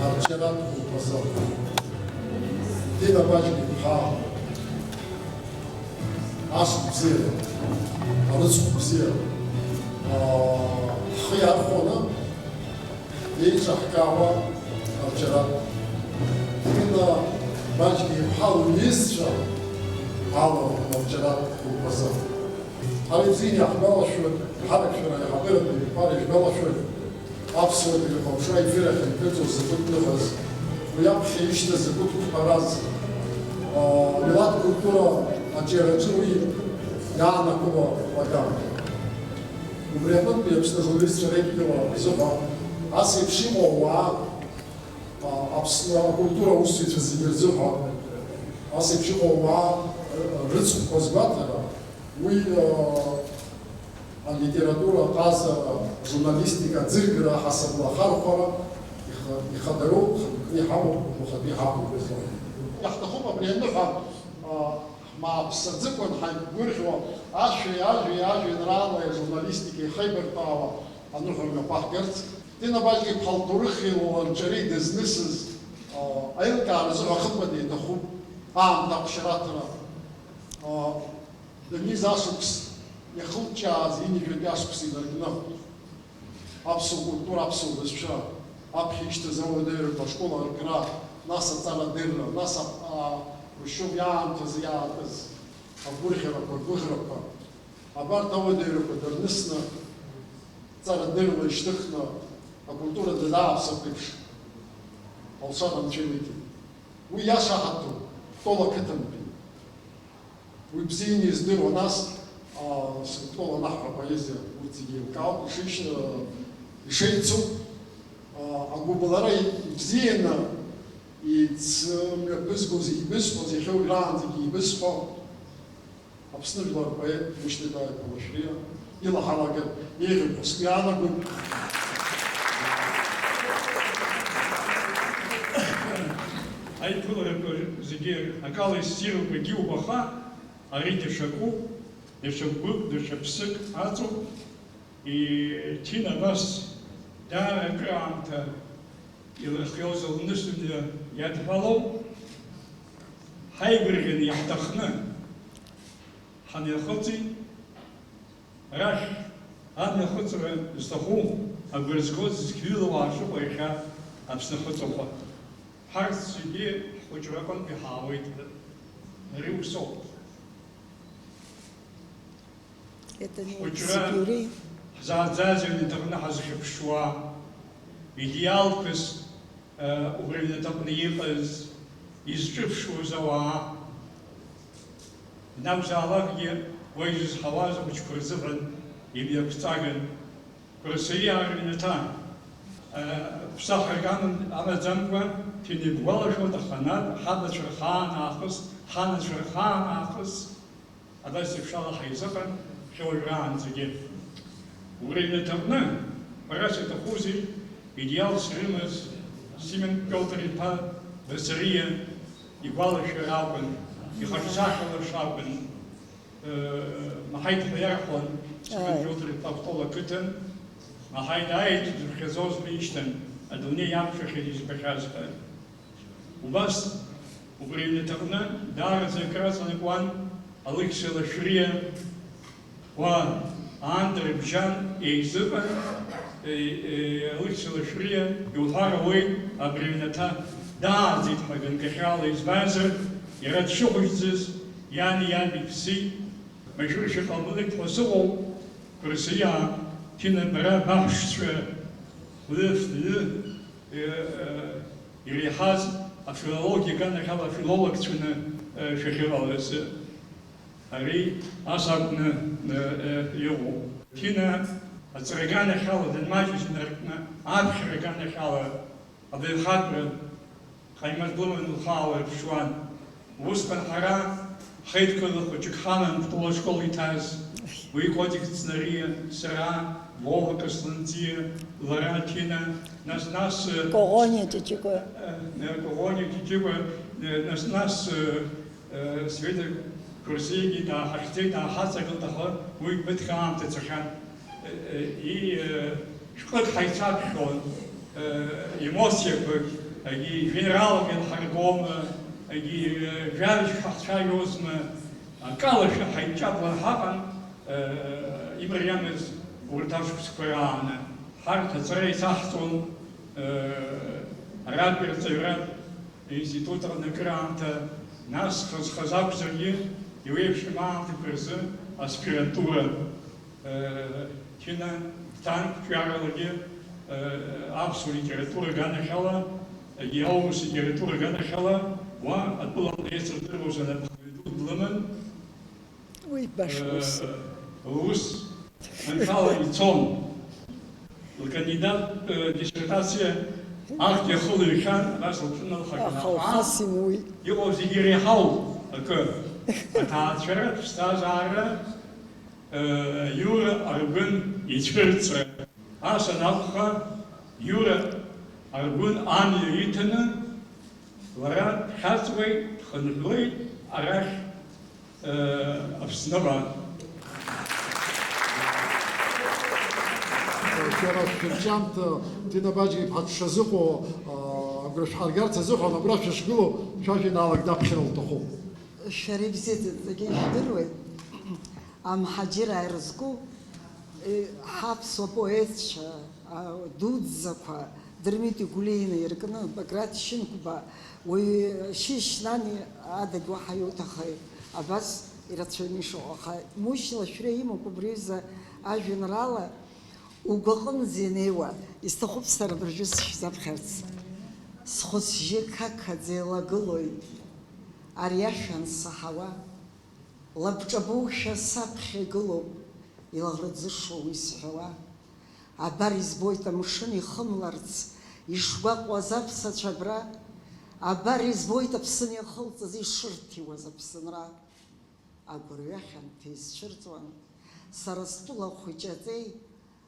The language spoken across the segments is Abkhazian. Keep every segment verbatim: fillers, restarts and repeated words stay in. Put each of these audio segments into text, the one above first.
Арчаратә хәылԥазы Дина Баџьга-иԥҳа, ашықәс бзиара, арыцхә бзиара, аа, ҳхы иархәаны еиҿаҳкаауа арчаратә. Дина Баџьга-иԥҳа лҩызцәа алахәын арчаратә хәылԥазы. Ҳара ибзианы иаҳгәалашәоит, ҳаракшәара аиҳабыратә еиқәԥара ишәгәалашәоит, аԥсуа телехәаԥшра аефир ахь инҭыҵуа закәытә ныҳәаз, уи аԥхьа ишьҭаз закәытә қәԥараз, аа, милаҭ культура аҿиараҿы уи иаанакыло уадаҩым. Убри аҟынтәи Аԥсны ажурналистцәа реидгыла рзыҳәа ас еиԥш иҟоу ауаа, аа, Аԥсны акультура аусзуҩцәа зегьы рзыҳәа ас еиԥш иҟоу ауаа рыцхәқәа азгәаҭара, уи, аа, алитература, аҟазара, ажурналистика, аӡыргара ҳасабла ахархәара ихадароуп, хатәы иҳамоуп, уахатәи ҳақәымгәыӷуа. Иаҳҭахуп абри аныҳәа, аа, ҳмааԥсаӡакәан ҳаиқәгәырӷьо, ашәеи ажәеи ажәеинраалеи ажурналистикеи ихеибарҭәаауа аныҳәа мҩаԥаҳгарц. Дина Баџьга-иԥҳа лҭоурыхи луанҿареи дызнысыз, аа, аилкаара азыҳәа ахымԥада иаҭахуп аамҭа аҟәшара аҭара. Аа, даниз ашықәс иахылҿиааз ҩынҩажәатәи ашықәс инаркны, аԥсуа культура, аԥсуа бызшәа аԥхьа ишьҭаз ауадаҩрақәа, ашкол аркра, нас аҵарадырра, нас ап-, а, Хрушьов иаамҭазы иаатыз агәырӷьарақәа, агәыӷрақәа, абарҭ ауадаҩрақәа дырнысны, ҵарадыррала ишьҭыхны, акультура дазааԥсартә еиԥш алшара анцәа илиҭеит. Уи иашаҳаҭуп Кәтол ақыҭантәи. Уи бзианы издыруа, нас, аа, Сынтәа ланаҳҳәа апоезиа урҭ зегьы еилкаауп, ишеишь-, ишеицу, аа, агәыбылра ибзианы ицмҩаԥызгоз, еибызҳәоз, иахьа уажәраанӡагьы еибызҳәо Аԥсны жәлар поет Мушьҭеҭаа-иԥа Лашәриа илаҳалагар еиӷьуп ҳәа сгәы иаанагоит. Аиԥыларақәа зегьы акала иссируп, егьиуп, аха ари даҽакуп, даҽа гәык, даҽа ԥсык аҵоуп. И-, Ҭина абас даара акыраамҭа илыхиоз лнысымҩа иадҳәалоуп. Ҳаигәырӷьаны иаҳҭахны ҳамҩахыҵит. Арахь амҩахыҵра зҭаху, агәра згоз зқьҩыла уаа шыҟоу иахьа Аԥсны ахыҵуа. Ҳарҭ зегьы ҳхәыҷраҟынтәи ҳаауеит. Ари усоуп. Это не Ҳхәыҷра зегьы иреи- ҳзааӡаз аҩнаҭаҟны ҳазхьыԥшуа, идеалқәас, э, убри аҩнаҭаҟны иҟаз, изҿыԥшуаз ауаа, ианакәзаалакгьы уа изызҳауаз ахәыҷқәа рзыҳәан имҩақәҵаган. Кәарсариаа рыҩнаҭа, э, ԥсахрак амам-, амаӡамкәа, Ҭина ибгәалашәоит, аханатә ҳабацәа рхаан аахыс, ҳанацәа рхаан аахыс, Абас еиԥш ала ҳаизыҟан шәа уажәраанӡагьы. Убри аҩнаҭаҟны, ҳәарас иаҭахузеи, идеалс ирымаз Симон Пиотр-иԥа Басариа игәалашәара акәын, ихаҿсахьа лаша акәын, э, Маҳаид ҳәа иарҳәон Симон Ааи. Пиотр-иԥа Кәтол ақыҭан, Маҳаид ааит, дыԥхьаӡозма ишьҭан, адунеи иақәшәахьеит избахьаз ҳәа. Убас, убри аҩнаҭаҟны даараӡа акраҵанакуан Алықьса Лашәриа, уа, аанда рыбжьан еизыҟан, е, е, Алықьса Лашәриа иуҳәар ауеит, абри аҩнаҭа дааӡеит ҳәа ганкахьала, избанзар, иара дшыхәыҷӡаз иани иаби ԥсит, машәыршәа ҟамлеит ҳәа сыҟоуп, Кәарсариаа, Ҭина, бара баҳәшьцәа, хәҩы-фҩы, Иреиҳаз афилологиа аганахьала афилологцәаны шәахьыҟалаз, ари ас акәны иҟоуп. Ҭина аҵара аганахьала данмаҷыз инаркны, аԥхьара аганахьала абаҩхатәра ҟаимаҭ лыманы лхала ирԥшуан. Усҟан ҳара ҳаидкыла хәыҷык ҳаман Кәтол ашкол иҭаз. Уи Котик Ҵнариа, сара, Вова Касланӡиа, лара Ҭина, нас, нас, э, Коӷониа Ҷыҷыкәа. Э, э, Коӷониа Ҷыҷыкәа, э, нас, нас, э, э, Света Кәарсариагьы дааҳахьӡеит, дааҳаҵагылт, аха уи ԥыҭк аамҭа цахьан. Э, э, и, э, шәҟәык ҳаицаԥхьон. Э, эмоциақәак, егьи жәеинраалак ианҳарбома, егьи, э, жәабжьк ҳахцәажәозма, акалашәа ҳаинҷаблар ҳаҟан, э, имариамыз урҭ ашықәсқәа рааны. Ҳарҭ аҵара еицаҳҵон, э, аратәи арҵаҩратә институт аҟны акыраамҭа, нас хаз-хаз акәзаргьы, иуеиԥшым аамҭақәа рзы аспирантура. Ҭина, Қәҭан қәҿиаралагьы, аԥсуа литература аганахьала, егьи аурыс литература аганахьала, уа атәылаҟны еицырдыруаз анапхгаҩ ду длыман. Уи баша усуп. Лус анхала ицон. Лкандидат, э, диссертациа ахьӡ иахылҩхьан, абас лҿыналхаган. Аха Алхас имуит. Иҟоу зегьы иреиҳау акы. Аҭаацәаратә ԥсҭазаара Иура Аргәын ицәырҵра. Ас анакәха, Иура Аргәын амҩа иҭаны, лара дхьаҵуеит, дхынҳәуеит арахь, Аԥсныҟа. Шәара шәырҿиамҭа, Ҭина Баџьга-иԥҳа дшазыҟоу, агәра шәҳаргарц азыҳәан, абра шәышгылоу, шәажәеинраалак даԥхьар лҭахуп. Шәара ибзиаӡаҵәҟьа ижәдыруеит, амҳаџьыраа ирызку, э, ҳаԥсуа поетцәа, а, дуӡӡақәа, Дырмит Игәлиа инаиркны, Баграт Шьынқәба, уаҩы шьышьнани адагь уаҳа иуҭахи, абас ирацәаҩны ишыҟоу, аха Мушьни Лашәриа имоуп убри аҩыза ажәеинраала, угәаҟынӡа ианеиуа, исҭахуп сара абыржәы сышәзаԥхьарц. Схәы-сжьы қақаӡа еилагылоит, ари ашәа ансаҳауа. Лабҿабоушәа саԥхьа игылоуп, илаӷырӡышо уи сҳәауа. Абар избоит амшын ихымларц ишгәаҟуаз аԥсацәа абра. Абар избоит Аԥсны иахылҵыз ишырҭиуаз Аԥсынра. Агәырҩа хьанҭа изцәырҵуан, сара стәыла хәыҷаҵеи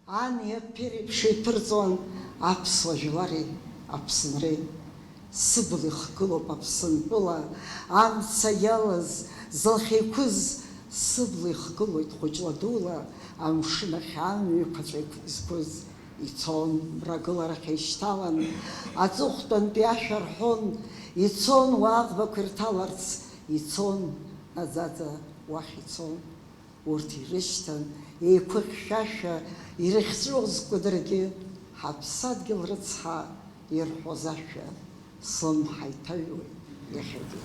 Ани аԥереиԥш еиԥырҵуан аԥсуа жәлари Аԥсынреи. Сыбла ихгылоуп Аԥсынтәыла амца иалаз, зылхь еиқәыз, сыбла ихгылоит хәыҷла-дула амшын ахь амҩа еиқәаҵәа зқәыз. Ицон, мрагыларахь еишьҭалан, аҵыхәтәантәи ашәа рҳәон, ицон уа аӷбақәа ирҭаларц, ицон, наӡаӡа уахь ицон. Урҭ ирышьҭан, еиқәыхьшәашәа, ирыхьҵәыӷәызкуа даргьы, ҳаԥсадгьыл рыцҳа ирҳәоз ашәа слымҳа иҭаҩуеит иахьагьы.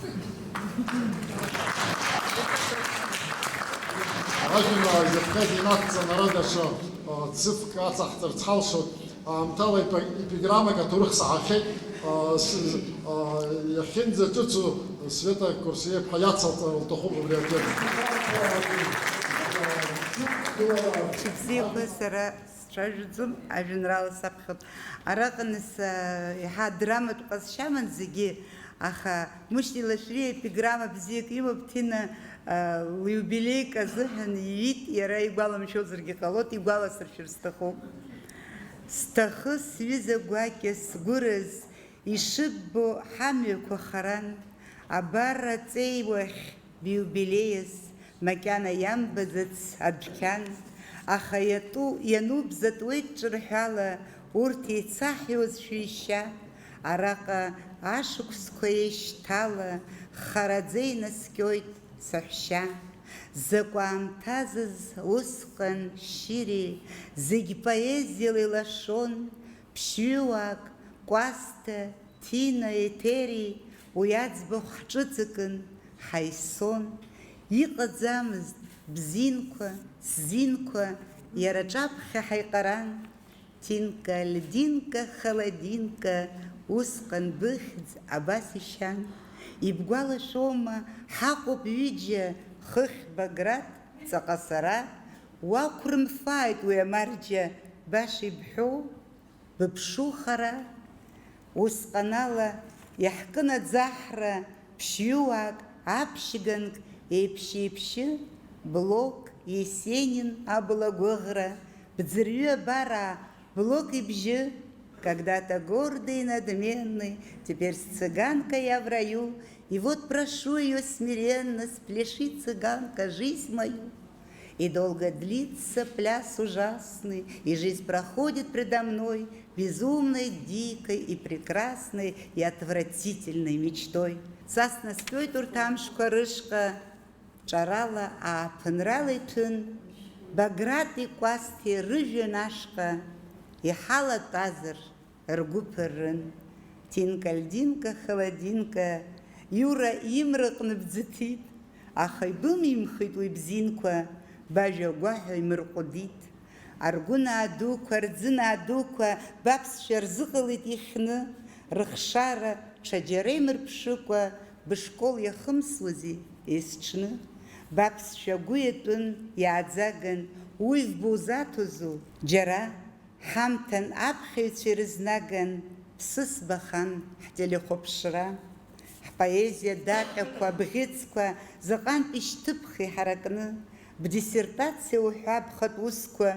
Ажәеинраала изыԥхьаз инацҵаны ара даҽа, а, цыфк аҵаҳҵарц ҳалшоит. Аамҭала епи-, епиграммак аҭоурых саҳахьеит, а, с-, а, иахьынӡаҿыцу Света Курсиеԥҳа иацалҵар лҭахуп убри атема. Ибзиақәа, сара сцәажәаӡом, ажәеинраала саԥхьоит. Араҟа нас, а, еиҳа драматә ҟазшьа аман зегьы, аха Мушьни Лашәриа епиграмма бзиак имоуп, Ҭина, а, лиубилеик азыҳәан иҩит, иара игәаламшәозаргьы ҟалоит, игәаласыршәар сҭахуп. Сҭахы сҩыза гәакьа сгәыраз, ишыббо ҳамҩақәа харан, абар аҵеи уахь биубилеиаз, макьана иамбаӡац адәқьан, аха иатәу, ианубзатәуеит ҿырҳәала, урҭ еицаҳҩуаз шәишьа, араҟа ашықәсқәа еишьҭала, хараӡа инаскьоит саҳәшьа. Закә аамҭазыз усҟан шьыри, зегь поезиала илашон, ԥшьҩыуаак, Кәасҭа, Ҭина, Еҭери, уи аӡбахә ҳҿыҵакын, ҳаисон. Иҟаӡамызт бзинқәа, сзинқәа, иара аҿаԥхьа ҳаиҟаран. Ҭинка, льдинка, холодинка, усҟан быхьӡ абас ишьан. Ибгәалашәома, ҳаҟоуп ҩыџьа, хыхь Баграт, ҵаҟа сара, уақәрымфааит уи амарџьа, баша ибҳәоу, быԥшух ара. Усҟан ала иаҳкын аӡаҳра, ԥшьҩыуаак, аԥшьганк, еиԥшь-еиԥшьы, Блок, Есенин, абла гәыӷра, бӡырҩы абар аа, Блок ибжьы, когда-то гордый и надменный, теперь с цыганкой я в раю, и вот прошу её смиренно, спляши, цыганка, жизнь мою. И долго длится пляс ужасный, и жизнь проходит предо мной безумной, дикой и прекрасной и отвратительной мечтой. Са снаскьоит урҭ амшқәа рышҟа, ҿарала, ааԥынрала иҭәын, Баграти Кәасҭеи рыжәҩан ашҟа иҳалатәазар, ргәы ԥыррын. Тинка-льдинка, холодинка, Иура имраҟны бӡыҭит, аха ибымимхит уи бзинқәа, бажәа гәаҳәа имырҟәдит. Аргәынаа дуқәа, рӡынаа дуқәа баԥсшәа рзыҟалеит ихьны, рыхшара ҽаџьара имырԥшыкәа, бышкол иахымсуази есҽны? Баԥсшәа агәы иатәын, иааӡаган, уи вбузаҭозу? Џьара Ҳамҭан аԥхьаҩцәа ирызнаган, ԥсыс бахан ҳтелехәаԥшра. Ҳпоезиа даҟьақәа, абӷьыцқәа заҟантә ишьҭыԥхеи ҳаракны, бдиссертациа уҳәа бхатә усқәа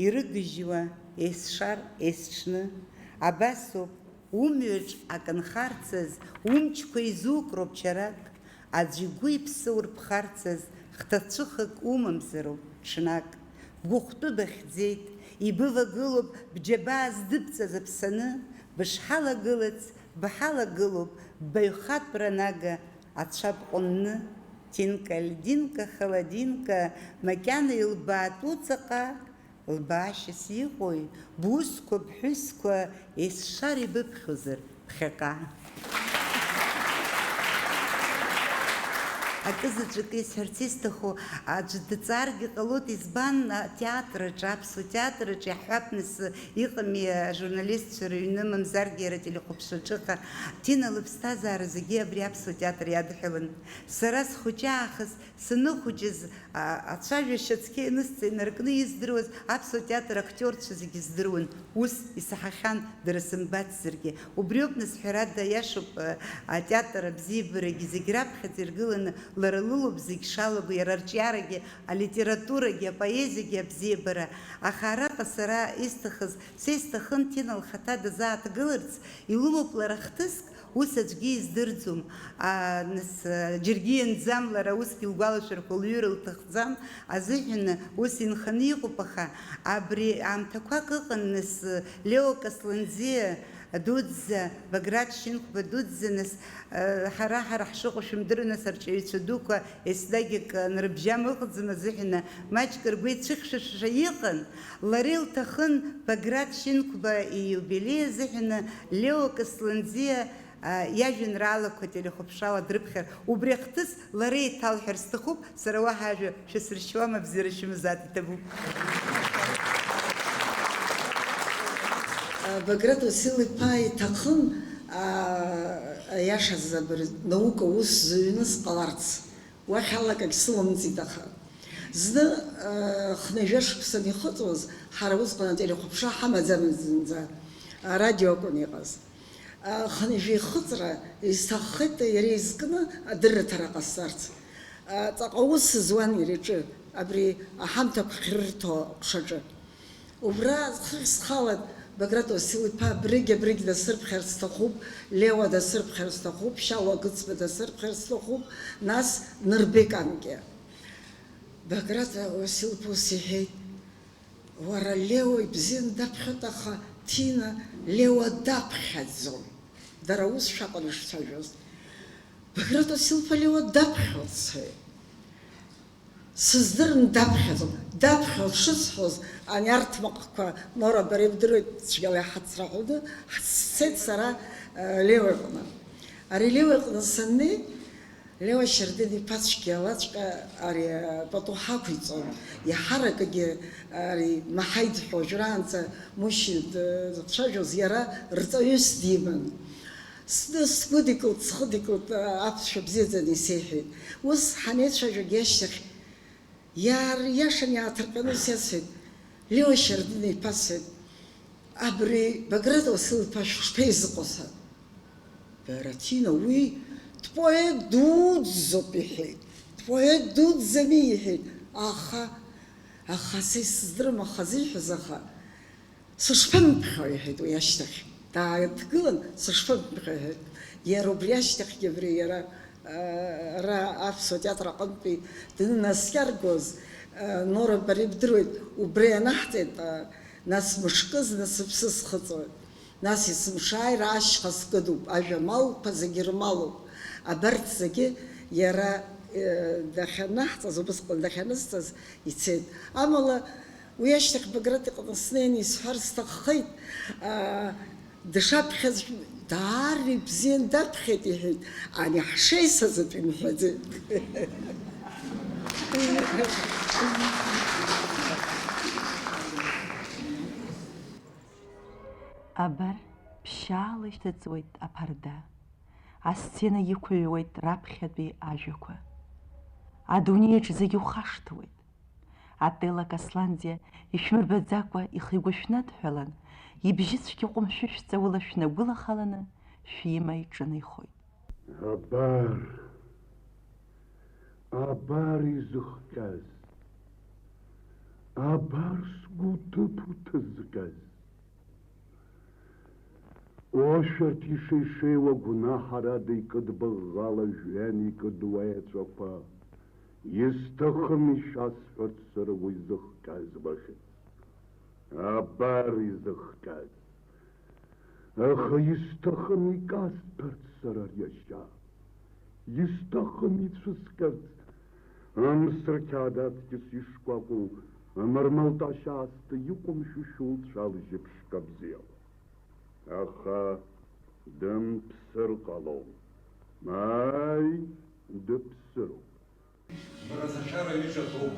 ирыгыжьуа, есшар, есҽны. Абасоуп, умҩаҿ акы нхарцаз, умчқәа изукроуп чарак, аӡә игәы-иԥсы урԥхарцаз, хҭацәыхак умамзароуп ҽнак. Бгәыхәтәы бахьӡеит, ибывагылоуп бџьабаа здыбҵаз аԥсаны, бышҳалагылац, бҳалагылоуп баҩхатәра нага ацәа бҟәынны. Тинка-льдинка, холодинка, макьана илбаатәу ҵаҟа, лбаашьас иҟои, бусқәа, бҳәысқәа, есшар ибыԥхьозар ԥхьаҟа? Акы заҵәык исҳәарц исҭаху, аӡә дҵааргьы ҟалоит, избан, атеатраҿы, аԥсуа театраҿы иаҳҳәап, нас, иҟами ажурналистцәа рыҩны, мамзаргьы иара ателехәаԥшраҿы, аха Ҭина лыԥсҭазаара зегьы абри аԥсуа театр иадҳәалан. Сара схәыҷы аахыс саныхәыҷыз, а, ацәажәашьа цқьа ианысҵа инаркны издыруаз аԥсуа театр актиорцәа зегьы здыруан, ус исаҳахьан, дара сымбацзаргьы. Убриоуп, нас, ҳәарада, иашоуп, а, атеатр абзиабарагьы зегь раԥхьаӡа иргыланы лара лылоуп зегь шалаго, иара арҿиарагьы, алитературагьы, апоезиагьы абзиабара. Аха араҟа сара исҭахыз, са исҭахын Ҭина лхаҭа дазааҭгыларц, илымоуп лара хҭыск, ус аӡәгьы издырӡом. А, нас, а, џьаргьы ианӡам лара, усгьы лгәалашәарақәа лҩыр лҭахӡам азыҳәан ус инханы иҟоуп, аха абри аамҭақәак ыҟан, нас, Лео Касланӡиа дуӡӡа, Баграт Шьынқәба дуӡӡа, нас, а, ҳара, ҳара ҳшыҟоу шәымдыруа, нас, арҿиаҩцәа дуқәа еснагь акы анрыбжьам ыҟаӡам азыҳәан маҷк ргәы еицәыхьшәашәа иҟан. Лара илҭахын Баграт Шьынқәба ииубилеи азыҳәан Лео Касланӡиа, а, иажәеинраалақәа телехәаԥшрала дрыԥхьар, убри ахҭыс лара еиҭалҳәар сҭахуп, сара уаҳа ажәа шәасыршьуам, абзиара шәымазааит, иҭабуп. Баграт Уасил-иԥа иҭахын, а, аиашазы абри наука ус зыҩныз ҟаларц. Уахь алакагь сылымҵит, аха зны, э, хынҩажәа шықәса анихыҵуаз, ҳара усҟан ателехәаԥшра ҳамаӡамызт зынӡа, арадио акәын иҟаз. Э, хынҩажәа ихыҵра исҭаххеит иара изкны адырраҭара ҟасҵарц. Э, ҵаҟа ус зуан иара иҿы, абри аҳамҭақәа ахьрырҭо аҟәшаҿы. Убра хыхь схалан, Баграт Уасил-иԥа, абригь, абригь дасырԥхьар сҭахуп, Леуа дасырԥхьар сҭахуп, Шьалуа Гыцба дасырԥхьар сҭахуп, нас Нырбекангьы. Баграт Уасил-иԥа ус иҳәеит, уара, Леуа ибзианы даԥхьоит, аха Ҭина Леуа даԥхьаӡом. Дара аус шәакәын ишцәажәоз. Баграт Уасил-иԥа Леуа даԥхьоит, сҳәеит. Сыздырын даԥхьаӡом. Даԥхьоит шысҳәоз, ани арҭмаҟқәа, Нора, бара ибдыруеит, цәгьала иҳацраҳәаны, сцеит сара, э, Леуа иҟны. Ари Леуа иҟны саннеи, Леуа Шьардын-иԥа цәгьалаҵәҟьа ари, э, пату ҳақәиҵон. Иаҳаракгьы ари Маҳаид ҳәа уажәраанӡа Мушьи дызцәажәоз иара рҵаҩыс диман. Зны сгәыдикылт, схыдикылт, аԥсшәа бзиаӡаны исеиҳәеит. Ус ҳанеицәажәогь ашьҭахь, иаар-, иашан иааҭырҟьаны ус иасҳәеит, Леуа Шьардын-иԥа, сҳәеит, абри Баграт Уасил-иԥа шәышԥеизыҟоу, сҳәеит. Бара, Ҭина, уи дпоет дуӡӡоуп, иҳәеит. Дпоет дуӡӡами, иҳәеит. Аха, аха са исыздырам, аха зиҳәаз, аха Сышԥамԥхьо, иҳәеит уи ашьҭахь. Дааҭгылан, сышԥамԥхьо, иҳәеит. Иара убри ашьҭахьгьы абри иара, а, ара аԥсуа театр аҟынтәи днаскьаргоз, Нора, бара ибдыруеит, убра ианаҳҵеит, нас мышкы зны сыԥсы схыҵуеит. Нас есымшааира ашьха скыдуп, ажәа малқәа зегьы рмалуп. Абарҭ зегьы иара, э, дахьанаҳҵаз, убысҟан дахьанысҵаз ицеит. Амала, уи ашьҭахь Баграт иҟны снеины исҳәар сҭаххеит, аа, дшаԥхьаӡ даара ибзиан даԥхьеит, иҳәеит, ани ҳшеисазатә имҳәаӡеит. Абар, ԥшьаала ишьҭыҵуеит аԥарда, асцена иқәыҩуеит раԥхьатәи ажәақәа. Адунеиаҿ зегьы ухашҭуеит. Отелло Касланӡиа ишәмырбаӡакәа ихы-игәы шәнадҳәалан, ибжьы цәгьа ҟәымшәышәҵа ула шәнагәылахаланы шәима иҿынеихоит. Абар, абар изыхҟьаз, абар сгәы ҭыԥ уҭызҟьаз. Ошәарҭ ишеишеиуа гәнаҳарада икыдбыӷӷала жәҩан икыдуа еҵәақәа, исҭахым ишәасҳәарц сара уи зыхҟьаз лыхьӡ. Абар изыхҟьаз. Аха исҭахым икасҭәарц сара ари ашьа. Исҭахым ицәыскьарц, амсырқьаад аҵкьыс ишкәакәоу амармалташь аасҭа иҟәымшәышәу лцәа-лжьы ԥшқа бзиала. Аха дымԥсыр ҟалом. Ааи, дыԥсыроуп. Мраҭашәара ҩыџьа ҭоуп.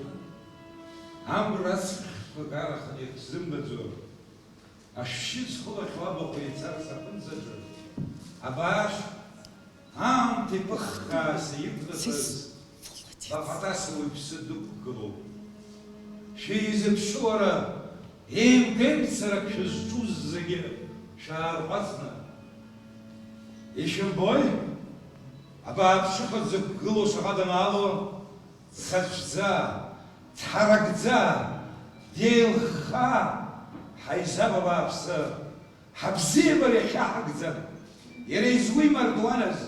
Амра ацԥхьқәа гараханы ирзымбаӡо, ашәшьыц хылахьоу абахә еицарц аԥынҵаҿы, абааш, аамҭа иԥыххааса иқәнаҭәаз, Папатас уаҩԥсы дықәгылоуп. Шәеизыԥшу, ара, еимгеимцарак шәызҿу зегьы шәаарҟәаҵны. Ишәымбои? Абааԥшыха дзықәгылоу шаҟа данаало, цацәӡа, ҭҳаракӡа, деилыхха, ҳаизап абааԥсы, ҳабзиабара иахьаҳагӡам, иара изуимардуаназ.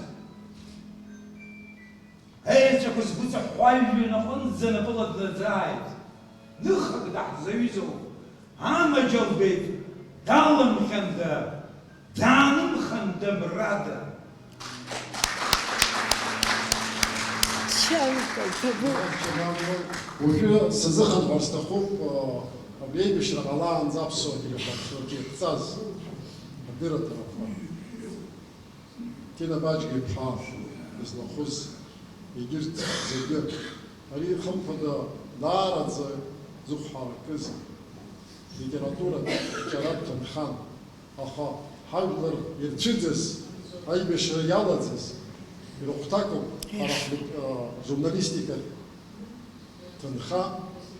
Аеҵәақәа згәыҵаҳәҳәо ажәҩан аҟынӡа напыла днаӡааит. Ныхак даҳзаҩызоуп. Амаџьалбеит, даламхьанда, даанымханда, мрада. Шьамка, ҭабуп. Уажәы сазыхынҳәыр сҭахуп, абри аибашьра ҟалаанӡа аԥсуа телехәаԥшрагьы иаԥҵаз адырраҭарақәа. Ҭина Баџьга-иԥҳа дызлахәыз егьырҭ зегьы. Ари, хымԥада, даараӡа зыхә ҳаракыз литературатә ҿиаратә ҭынхан, аха ҳажәлар ирцәыӡыз, аибашьра иалаӡыз, ирыхәҭакуп ҳара ҳлит-, а, журналистикатә ҭынха,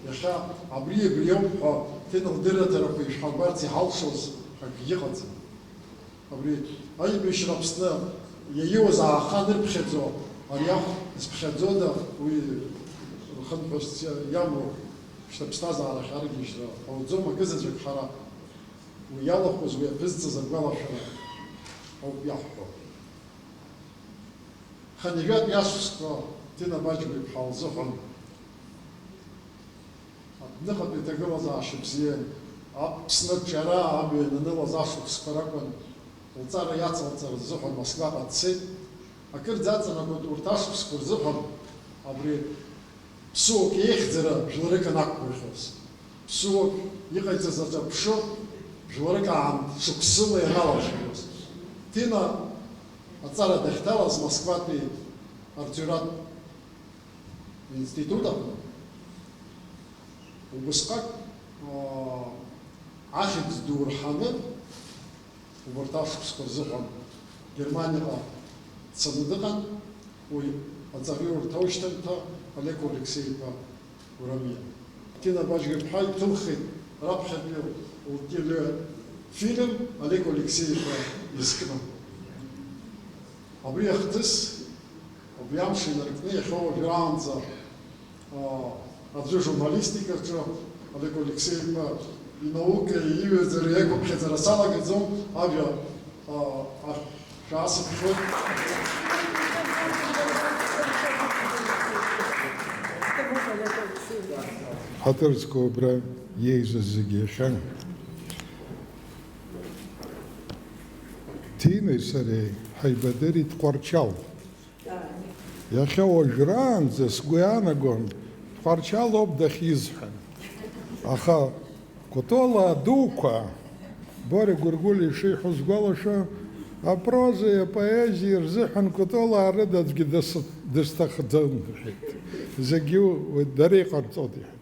иахьа абри, абри ауп ҳәа, Ҭина лдырраҭарақәа ишәҳарбарц иҳалшоз акгьы ыҟаӡам. Абри аибашьра Аԥсны иаиуаз аахан ирԥхьаӡо, ари ахә зԥхьаӡода, уи рхынҳәырц иамоу, шьҭа ԥсҭазаарахь аргьежьра ҟауҵом, акызаҵәык ҳара уи иалахәыз, уи аԥызҵаз агәалашәара ауп иаҳҳәо. Хынҩажәатәи ашықәсқәа Ҭина Баџьга-иԥҳа лзыҳәан адәныҟатәи аҭагылазаашьа бзиан, Аԥсны аҿиара амҩа иананылаз ашықәсқәа ракәын, лҵара иацылҵара азыҳәан Москваҟа дцеит. Акырӡа аҵанакуеит урҭ ашықәсқәа рзыҳәан абри ԥсуак еихьӡара жәларык анақәгәырӷьоз. Ԥсуак иҟаиҵаз аҿырԥшы жәларык аан шықәсыла ианалацәажәоз. Ҭина аҵара дахьҭалаз Москватәи арҵаҩратә институт аҟны убысҟак, аа, ахьӡ ду рҳаны, убарҭ ашықәсқәа рзыҳәан Германиаҟа дцаны дыҟан, уи аҵараиурҭа аушьҭымҭа Олег Алексеи-иԥа Гәрамиа. Ҭина Баџьга-иԥҳа иҭылхит раԥхьатәи лтелефильм Олег Алексеи-иԥа изкны. Абри ахҭыс убри амш инаркны иахьа уажәраанӡа, аа, аӡәы журналистикаҿы Олег Алексеи-иԥа инаукеи иҩаӡареи аиқәыԥхьаӡара салагаӡом, ажәа, аа, ашә-, шәаасыԥхьоит. Ҳаҭыр зқәу абра иеизаз зегьы иахьа. Ҭинеи сареи ҳаибадырит Тҟәарчал. Иахьа уажәраанӡа сгәы иаанагон, Тҟәарчал ауп дахьизҳәан. Аха Кәтолаа дуқәа, Бориа Гәыргәлиа ишиҳәо сгәалашәо, апрозеи апоезиеи рзыҳәан Кәтолаа рыда аӡәгьы дыс-, дысҭахӡам, рҳәеит. Зегьы уи дара иҟарҵоит, иҳәеит.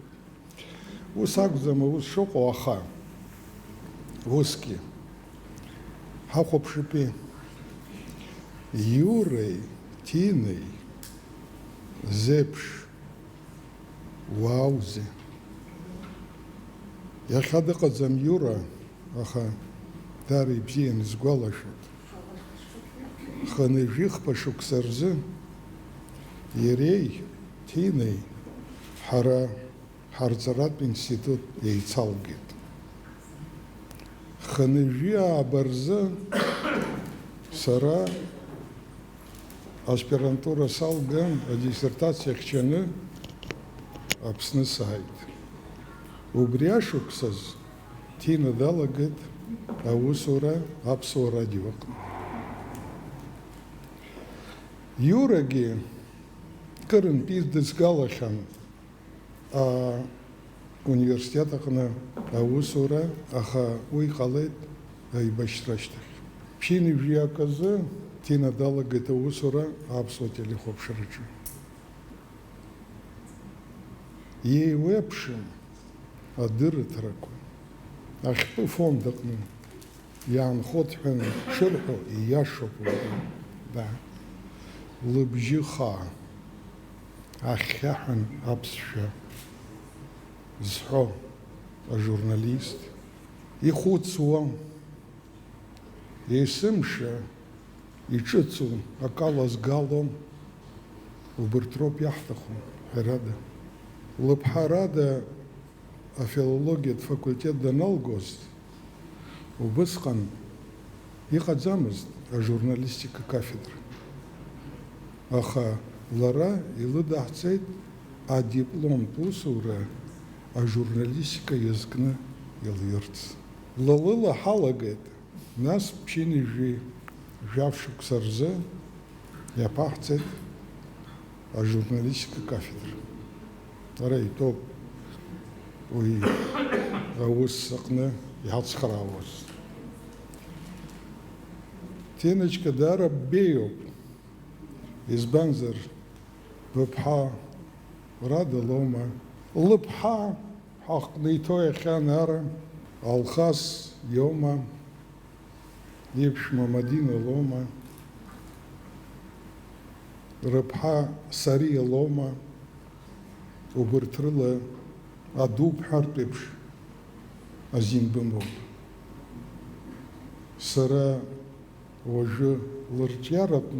Ус акәӡам аус шыҟоу, аха усгьы ҳахәаԥшыпи. Иуреи Ҭинеи зеиԥш уааузеи? Иахьа дыҟаӡам Иура, аха даара ибзиан исгәалашәоит. Хынҩажәи хԥа шықәса рзы иареи Ҭинеи ҳара ҳарҵаратә институт еицалгеит. Хынҩажәи ааба рзы сара аспирантура салган, адиссертациа хьчаны Аԥсны сааит. Убри ашықәсаз Ҭина далагеит аусура Аԥсуа радио аҟны. Иурагьы кырынтә идызгалахьан ауниверситет аҟны аусура, аха уи ҟалеит аибашьра ашьҭахь. Ԥшьынҩажәи акы азы Ҭина далагеит аусура аԥсуа телехәаԥшраҿы. Еиуеиԥшым адырраҭарақәа. Ахьтәы фонд аҟны иаанхоит ҳәа шырҳәо ииашоуп уи. Да. Лыбжьы хаа, ахьхьаҳәан аԥсшәа зҳәо ажурналист, ихәыцуа, есымша иҿыцу, акала згало, убырҭ роуп иаҳҭаху, ҳәарада. Лыԥҳа Рада афилологиатә факультет даналгоз, убысҟан иҟаӡамызт ажурналистика кафедра. Аха лара илыдаҳҵеит адипломтә усура ажурналистика иазкны илирц. Лалыла ҳалагеит. Нас ԥшьынҩажәи жәаф шықәса рзы иаԥаҳҵеит ажурналистика кафедра. Ара итәоуп уи аус аҟны иҳацхраауаз. Ҭиночка даара ббеиоуп. Избанзар, быԥҳа Рада лоума, лыԥҳа ҳаҟны иҭоу иахьа Нара, Алхас иоума, иԥшәма Мадина лоума, рыԥҳа Сариа лоума, убырҭ рыла аду бҳәартә еиԥш азин бымоуп. Сара уажәы лырҿиаратә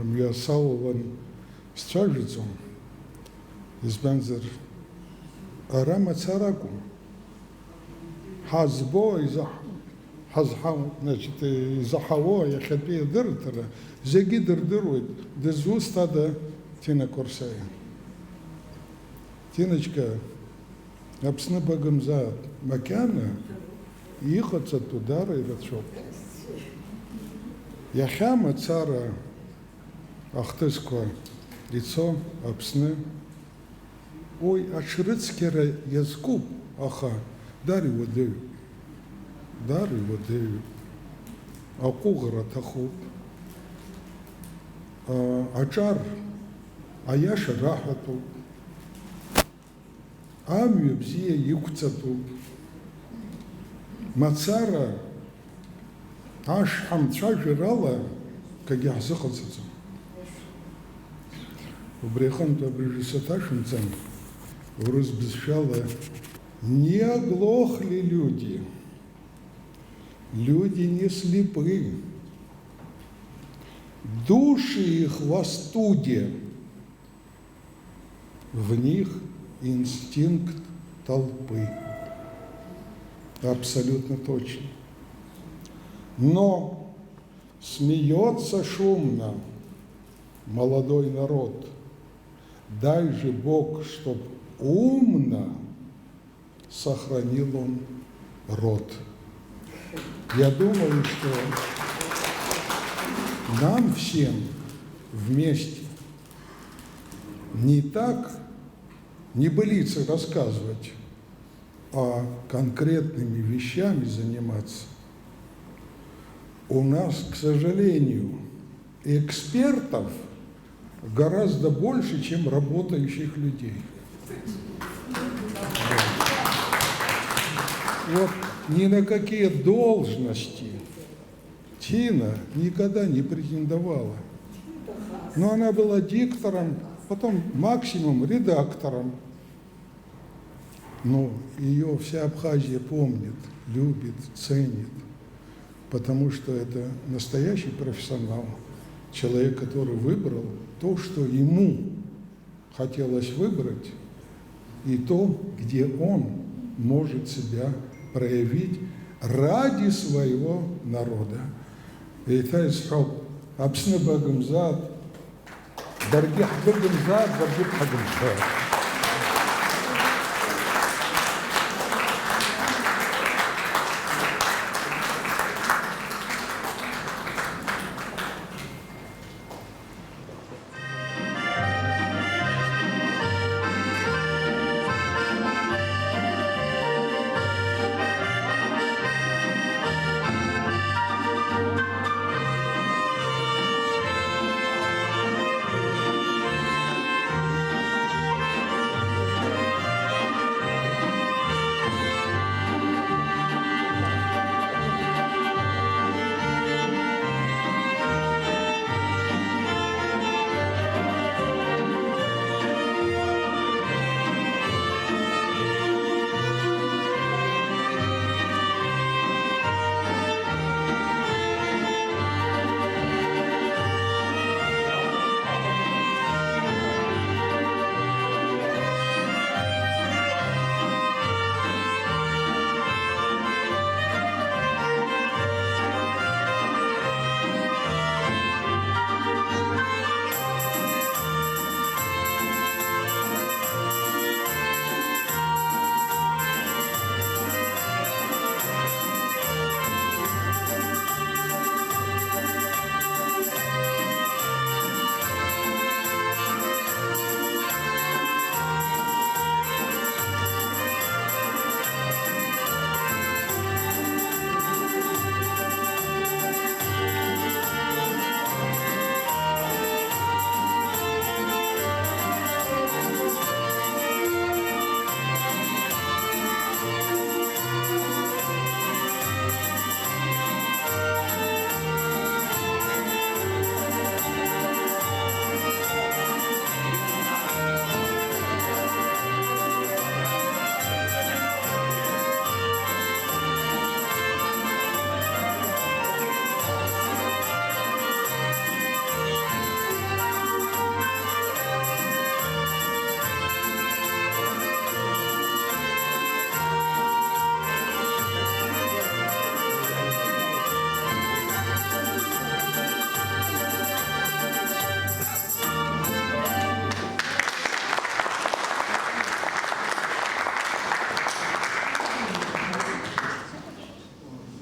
мҩа салалан сцәажәаӡом, избанзар, ара мацара акәым. Ҳазбо, изаҳ-, ҳазҳа-, значит, изаҳауа иахьатәи адырраҭара зегьы дырдыруеит, дызусҭада Ҭина Қәарсаиа? Ҭиночка, Аԥсны багымзаап, макьана иҟаҵатәу даара ирацәоуп. Иахьа мацара ахҭысқәа ицо Аԥсны, уи аҽрыцқьара иазкуп, аха даара иуадаҩуп, даара иуадаҩуп. Аҟәыӷара аҭахуп, а-, аҿар аиаша раҳәатәуп. Амҩа бзиа иқәҵатәуп. Мацара, ашҳамцәажәарала акгьы ҳзыҟаҵаӡом. Убри аҟынтә абыржәы саҭашәымҵан, урыс бызшәала: «Не оглохли люди, люди не слепы, души их в остуде». В них инстинкт толпы. Абсолютно точно. Но смеётся шумно молодой народ. Дай же Бог, чтоб умно сохранил он род. Я думаю, что нам всем вместе не так небылицы рассказывать, а конкретными вещами заниматься. У нас, к сожалению, экспертов гораздо больше, чем работающих людей. Вот ни на какие должности Тина никогда не претендовала. Но она была диктором, потом максимум редактором. Но её вся Абхазия помнит, любит, ценит, потому что это настоящий профессионал, человек, который выбрал то, что ему хотелось выбрать, и то, где он может себя проявить ради своего народа. Еиҭа исҳәап, Аԥсны быгымзааит, баргьы ҳбыгымзааит, баргьы бҳагымзааит.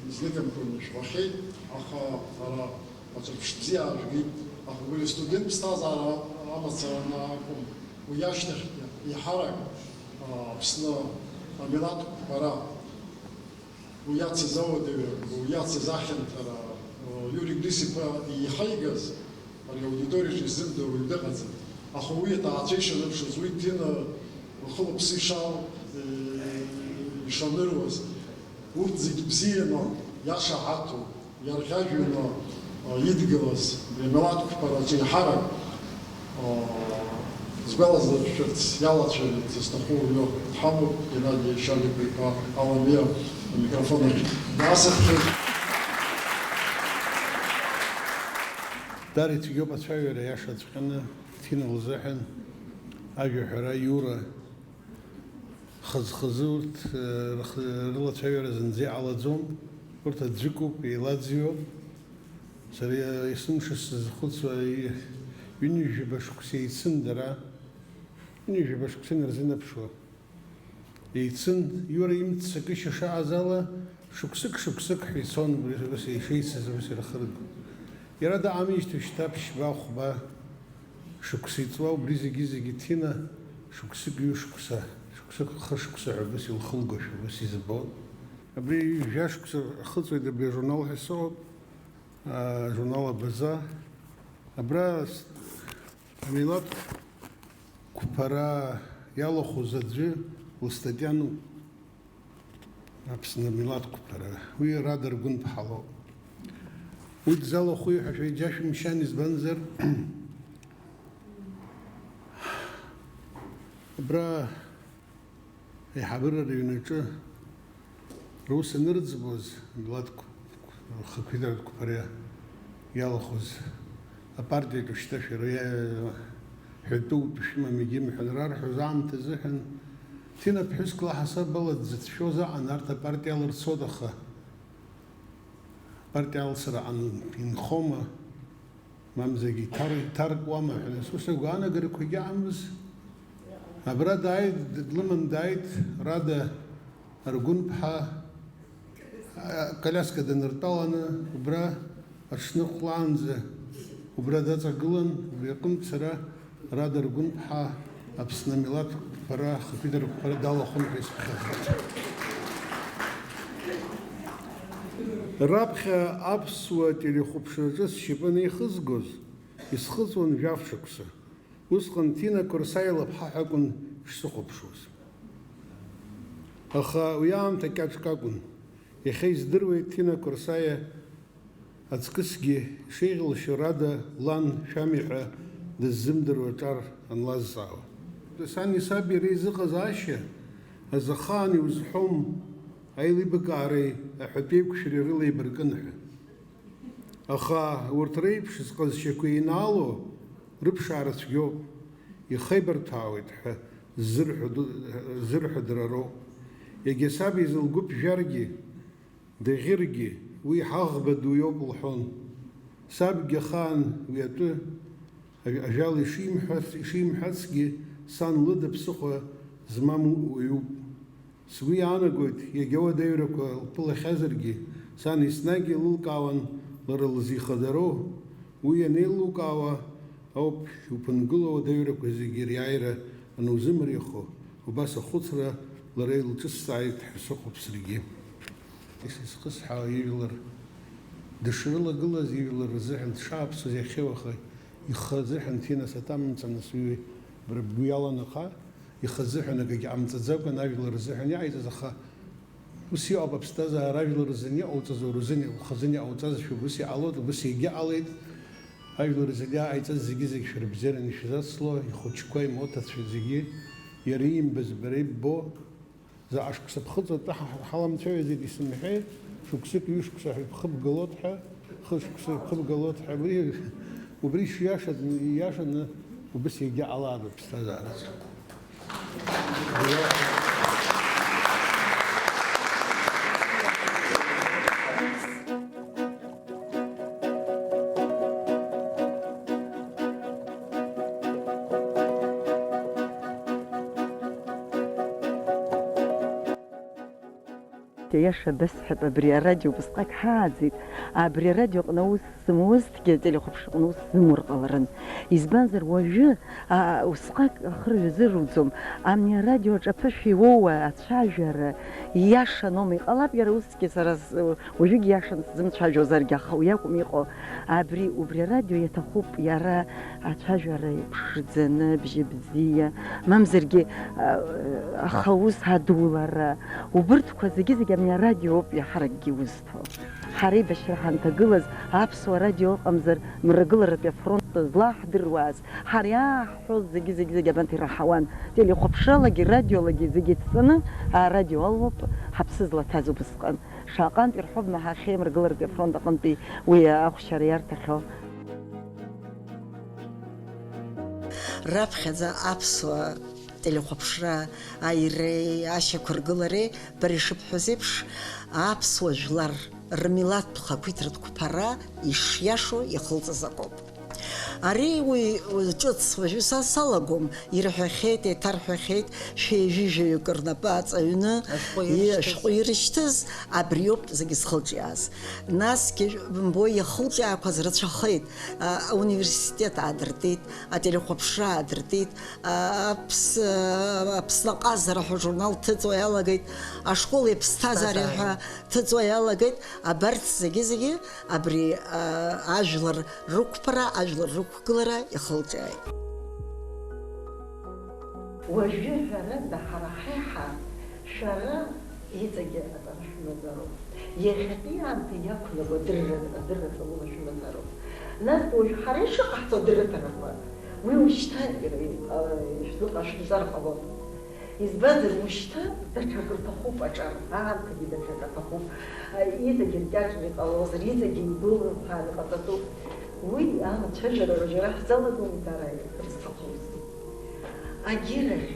Изныкымкәан ишәҳәахьеит, аха ара аҿырԥштә бзиа аажәгеит, аха убри астудент ԥсҭазаара амацара акәым, уи ашьҭахьгьы еиҳарак, а, Аԥсны амилаҭ қәԥара, уи иацыз ауадаҩра, уи иацыз ахьанҭара, а, Иури Грис-иԥа иҳаигаз, ари аудиториаҿы изымдыруа уаҩ дыҟаӡам. Аха уи аҭаацәа ишаныԥшыз, уи Ҭина лхы-лыԥсы ишал-, ишаныруаз, урҭ зегь бзианы иашаҳаҭу, иарӷьажәҩаны, а, идгылаз, милаҭ қәԥараҿы еиҳарак, а, сгәаласыршәарц иалацәажәарц зҭаху уаҩы дҳамоуп, Геннади Шьаликәа-иԥа Аламиа амикрофон аҿы даасыԥхьоит. Дара ицәгьоуп ацәажәара иашаҵәҟьаны, Ҭина лзыҳәан ажәаҳәара, аиура, хаз-хазы урҭ, э, рх-, рылацәажәара зынӡа иҟалаӡом, урҭ аӡәыкуп, еилаӡҩоуп. Сара, э, есымша сзызхәыцуа, и-, ҩынҩажәаба шықәса еицын дара. Ҩажәаба шықәса инарзынаԥшуа еицын, Иура имццакышьа шаҟаз ала, шықәсык-шықәсык ҳәа ицон, ус ишеицыз, ус ирхыргон. Иара дыҟамижьҭеи шьҭа ԥшьба-хәба шықәса иҵуа, убри зегьы-зегьы Ҭина шықәсык, ҩышықәса, шықәсык, хышықәса ҳәа ус илхылгошәа ус избон. Абри жәа шықәса ахыҵуеит абри ажурнал ҳәа сыҟоуп, ажурнал Абаза. Абра с-, Амилаҭ қәԥара иалахәыз аӡәы лыстатиа ануп. Аԥсны амилаҭ қәԥара. Уи Рада Аргәынԥҳа лоуп. Уи дзалахәи ҳәа шәеиџьашәымшьан, избанзар, абра Аиҳабыра рыҩнаҿы рус анырӡбоз, амилаҭ қә-, қә-, рхақәиҭратә қәԥара иалахәыз апартиаҿы шьҭа шәара иа-, ҳәатәы утәы шәымам егьимҳәан рарҳәоз аамҭазыҳәан, Ҭина ԥҳәыск лаҳасабала дзыцәшәоз аҟан арҭ апартиа алырцоит, аха апартиа алсра аҟан инхома? Мамзаргьы иҭар-, иҭаркуама ҳәа, нас ус агәаанагарақәагьы аамыз. Абра дааит, д-, длыман дааит, Рада Аргәынԥҳа, а, коляска даныртәаланы, убра аҽны хәлаанӡа убра даҵагылан, убри аҟынтә сара Рада Аргәынԥҳа Аԥсны амилаҭ қәԥара, ахақәиҭра қәԥара далахәын ҳәа исыԥхьаӡоит. Раԥхьа аԥсуа телехәаԥшраҿы сшьапы анеихызгоз, исхыҵуан жәаф шықәса. Усҟан Ҭина Қәарсаиа лыԥҳа ҳәа акәын шсыхәаԥшуаз. Аха уи аамҭа кьаҿк акәын. Иахьа издыруеит Ҭина Қәарсаиа аҵкысгьы ишеиӷьалшьо Рада лан шәами ҳәа дыззымдыруа аҿар анлазҵаауа. Сани саби реизыҟазаашьа азы ахаан иузҳәом, аилибакаареи аҳәатәеиқәшәареи рыла еибаркын ҳәа. Аха урҭ реиԥш зҟазшьақәа еинаало рыԥшаара цәгьоуп, ихеибарҭәаауеит ҳәа ззырҳәо ду-, ззырҳәо дара роуп. Егьа саб изы лгәы ԥжәаргьы, даӷьыргьы, уи ҳаӷба ду иоуп лҳәон. Сабгьы ахаан уи атәы ажә-, ажәала ишимҳәац-, ишимҳәацгьы, сан лыда ԥсыхәа змам уаҩуп. Сгәы иаанагоит, иагьа уадаҩрақәа лԥылахьазаргьы, сан еснагь еилылкаауан лара лзихадароу. Уи ианеилукаауа ауп иуԥынгылоу ауадаҩрақәа зегьы риааира анузымариахо, убас ахәыцра лара илҿысҵааит ҳәа сыҟоуп саргьы. Исызхысҳәаауа ижәлар дышрылагылаз, ижәлар рзыҳәан дшааԥсоз иахьеи уахеи ихы азыҳәан Ҭина саҭамҵан, нас уи бара бгәы иаланаха, ихазыҳәан акгьы ҟамҵаӡакәан ажәлар рзыҳәан иҟаиҵаз, аха ус иҟоуп аԥсҭазаара, ажәлар рзын иҟауҵаз уара узын, ухазын иҟауҵазшәа убыс иҟалоит, убыс егьыҟалеит. Ажәлар рзын иааҟаиҵаз зегьы-зегь шәара бзиараны ишәзацло, ихәыҷқәа, имоҭацәа зегьы, иара иимбаз бара иббо, заҟа шықәса ԥхыӡ атәы ҳа-, ҳаламцәажәаӡеит исымҳәеи, шықәсык, ҩышықәса ҳәа ибхыбгалоит ҳәа, хышықәса ибхыбгалоит ҳәа, убри, убри шиашаз, ииашаны убыс егьа ҟалароуп ԥсҭазаараҿы. Иаша бысҳәап, абри арадио убысҟак ҳааӡеит, абри арадиоҟны аус зымуазҭгьы ателехәаԥшраҟны аус зымур ҟаларын. Избанзар, уажәы, а, усҟак ахырҩа зыруӡом. Ами арадиоаҿ аԥышәа иоуа ацәажәара ииашаноума, иҟалап иара усгьы сара с-, уажәыгь ииашаны сзымцәажәозаргьы, аха уи акәым иҟоу. Абри, убри арадио иаҭахуп иара ацәажәара иԥшӡаны, бжьы бзиа, мамзаргьы, а, аха ус адулара, убырҭқәа зегьы-зегьы абни арадио ауп иаҳаракгьы иузҭо. Ҳара еибашьра ҳанҭагылаз, аԥсуа радио ыҟамзар, мрагыларатәи афронт злаҳдыруаз, ҳара иааҳҳәоз зегьы-зегьы-зегьы абанҭ ираҳауан. Телехәаԥшралагьы, радиолагьы зегьы еидҵаны, арадио алоуп ҳаԥсы злаҭаз убысҟан. Шаҟантә ирҳәо бмаҳахьеи, мрагыларатәи афронт аҟынтәи уи ахәшьара иарҭахьоу. Раԥхьаӡа аԥсуа телехәаԥшра аиреи ашьақәыргылареи, бара ишыбҳәаз еиԥш, аԥсуа жәлар рмилаҭтә хақәиҭратә қәԥара ишиашоу ихылҵыз акоуп. Ари уи ҿыц уажәы са салагом, ирҳәахьеит, еиҭарҳәахьеит, шәеижәижәаҩык рнапы аҵаҩны Ашәҟәы и-, ирышьҭыз. Ашәҟәы ирышьҭыз, абриоуп зегьы зхылҿиааз. Насгьы, бымбои, иахылҿиаақәаз рацәахеит, а, ауниверситет аадыртит, ателехәаԥшра аадыртит, а, Аԥс-, а, Аԥсны аҟазара ҳәа журнал ҭыҵуа иалагеит, ашкол иаԥсҭазаареи Ԥсҭазаареи. Ҳәа ҭыҵуа иалагеит, абарҭ зегьы-зегьы абри, а, ажәлар рықәԥара, ажәлар рықәгылара иахылҿиааит. Уажәы, ҳәарада, ҳара ҳаиҳа шәара иҵегьы аҵара шәымазароуп. Иахьатәи аамҭа иақәнаго адырра, адырра ҵаула шәымазароуп. Нас уажә ҳара ишыҟаҳҵо адырраҭарақәа, уи ушьҭа ира-, а, ишәзыҟашәҵар ҟалоит. Избанзар, ушьҭа даҽакы рҭахуп аҿар, аамҭагьы даҽакы аҭахуп, а, иҵегьы ркьаҿны иҟалозар, иҵегьы игәылымԥааны иҟаҵатәуп. Уи амацәажәара уажәы ара ҳзалагом, дара ирҭахузеи. Агьырахь,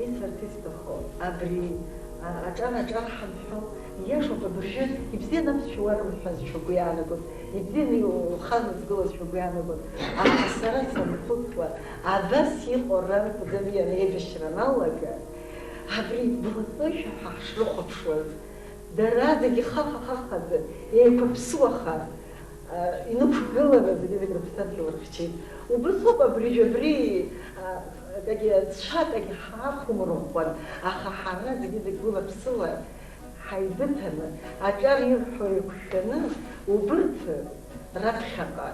исҳәарц исҭаху, абри, а, аҿар, аҿар ҳамҳәо, ииашоуп, абыржәы ибзианы аԥсшәа уарымҳәазшәа угәы иаанагоит, ибзианы иухааназгылазшәа угәы иаанагоит. Аха сара санхәыцуа, абас иҟоу рарҭаӡамҩан еибашьра аналага, абри блатәышәа ҳәа ҳшрыхәаԥшуаз, дара зегьы хаха-хахаӡа, еиқәаԥсуаха, а, инықәгыланы зегьы-зегь рыԥсадгьыл рыхьчеит. Убыс ауп абрижә абри, а, акагьы, ҵәцәакагьы ҳақәымырӷәӷәан, аха ҳара зегьы-зегь гәыла-ԥсыла ҳаибыҭаны, аҿар ирҳәо еиқәшәаны, убырҭ раԥхьаҟа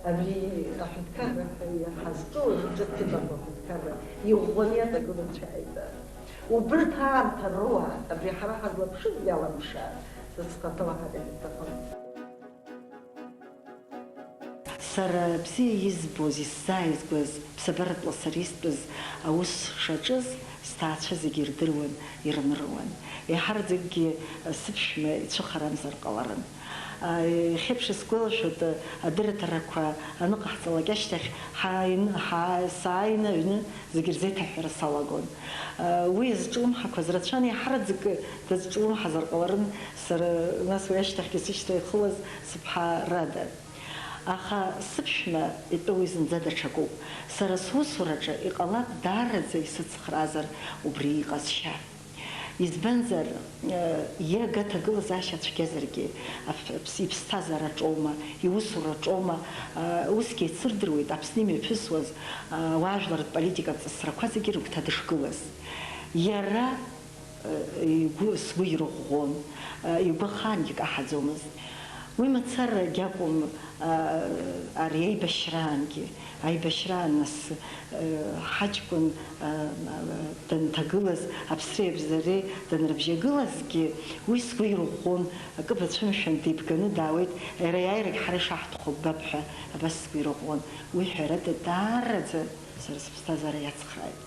абри аҳәынҭқарра ҳәа иҳазҿу ҿыц иҟам аҳәынҭқарра иӷәӷәаны иаҵагылоу цәааит. Убырҭ аамҭа руа, абри ҳара ҳазлаԥшыз иаламшаар, са схаҭала ҳәа акагьы сҭахым. Сара бзиа избоз, исзааизгоз, ԥсабаратәла сара истәыз аус шаҿыз сҭаацәа зегьы ирдыруан, ирныруан. Еиҳараӡакгьы сыԥшәма ицәыхарамзар ҟаларын. Иахьеиԥш исгәалашәоит, адырраҭарақәа аныҟаҳҵалак ашьҭахь ҳааин-, ҳаа-, сааины аҩны зегьы рзеиҭаҳәҳәара салагон. Уи зҿлымҳақәаз рацәан, еиҳараӡакы дазҿлымҳазар ҟаларын сара, нас уи ашьҭахьгьы сышьҭа ихылаз сыԥҳа Рада. Аха сыԥшәма итәы уи зынӡа даҽакуп. Сара сусураҿы иҟалап даараӡа исыцхраазар убри иҟазшьа. Избанзар, э, иага аҭагылазаашьа цәгьазаргьы, аф-, аԥс-, иԥсҭазаараҿоума, иусураҿоума, э, усгьы еицырдыруеит Аԥсны имҩаԥысуаз, э, ауаажәларратә политикатә ҵысрақәа зегьы рыгәҭа дышгылаз. Иара, э, игәы, сгәы ирыӷәӷәон, э, игәы ахаангьы каҳаӡомызт. Уи мацарагь акәым, а, ари аибашьраангьы, аибашьраан нас, э, ҳаҷкәын, а, а, данҭагылаз, аԥсреи абзареи данрыбжьагылазгьы, уи сгәы ирыӷәӷәон, акы бацәымшәан, деибганы даауеит, иара иааирагь ҳара ишаҳҭаху ббап ҳәа, абас сгәы ирыӷәӷәон. Уи ҳәарада даараӡа сара сыԥсҭазаара иацхрааит.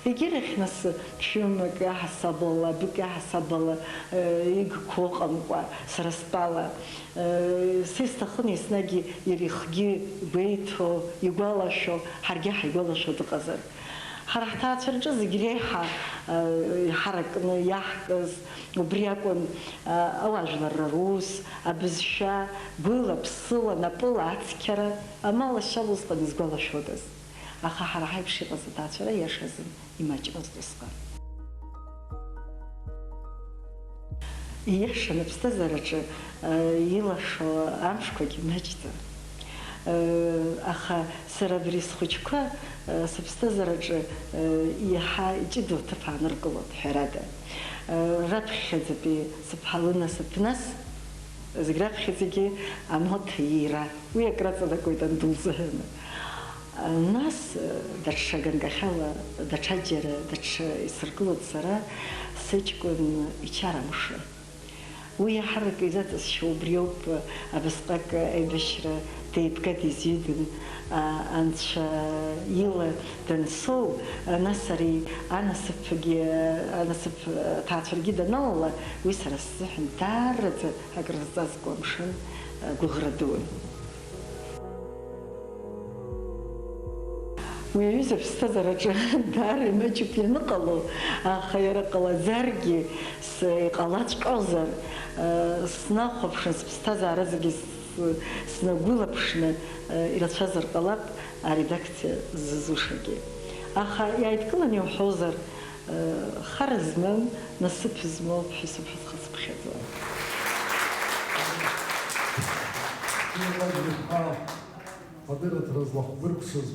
Егьирахь нас, ԥшәымак аҳасабала, бык аҳасабала, э, игқәа ыҟамкәа, сара стәала, э, са исҭахын еснагь иара ихгьы гәеиҭо, игәалашәо, ҳаргьы ҳаигәалашәо дыҟазар. Ҳара ҳҭаацәа рҿы зегь реиҳа, э, иҳаракны иаҳкыз убри акәын, э, ауаажәларра рус, абызшәа, гәыла, ԥсыла, напыла ацқьара, амал ашьала усҟан изгәалашәодаз. Аха ҳара ҳаиԥш иҟаз аҭаацәара иашазын имаҷмызт усҟан. Ииашаны аԥсҭазаараҿы, э, илашо амшқәагьы маҷӡам. Э, аха сара абри схәыҷқәа, э, сыԥсҭазаараҿы, э, иаҳа иҷыдоу аҭыԥ ааныркылоит, ҳәарада. Э, раԥхьаӡатәи сыԥҳа лынасыԥ нас, зегь раԥхьаӡагьы амоҭа иира. Уи акраҵанакуеит анду лзыҳәан. Нас, даҽа ганкахьала, даҽаџьара, даҽа исыргылоит сара, сыҷкәын ичара мшы. Уи иаҳарак изаҵысшьо убриоуп, абасҟак аибашьра деибга-деизҩыдын, а, анцәа ила дансоу, нас ари анасыԥгьы, анасыԥ ҭаацәаргьы даналала, уи сара сзыҳәан даараӡа акрызҵазкуа амшын, гәыӷра дуун. Уи аҩыза аԥсҭазаараҿы даара имаҷуп ианыҟало, аха иара ҟалаӡаргьы, с-, иҟалаҵәҟьозар, снахәаԥшын, сыԥсҭазаара зегьы Снагәылаԥшны, э, ирацәазар ҟалап аредакциа зызушагьы. Аха иааидкыланы иуҳәозар, э, хара змам, насыԥ змоу ԥҳәысуп ҳәа схы сыԥхьаӡоит. Адырраҭара злахәбыркәшаз,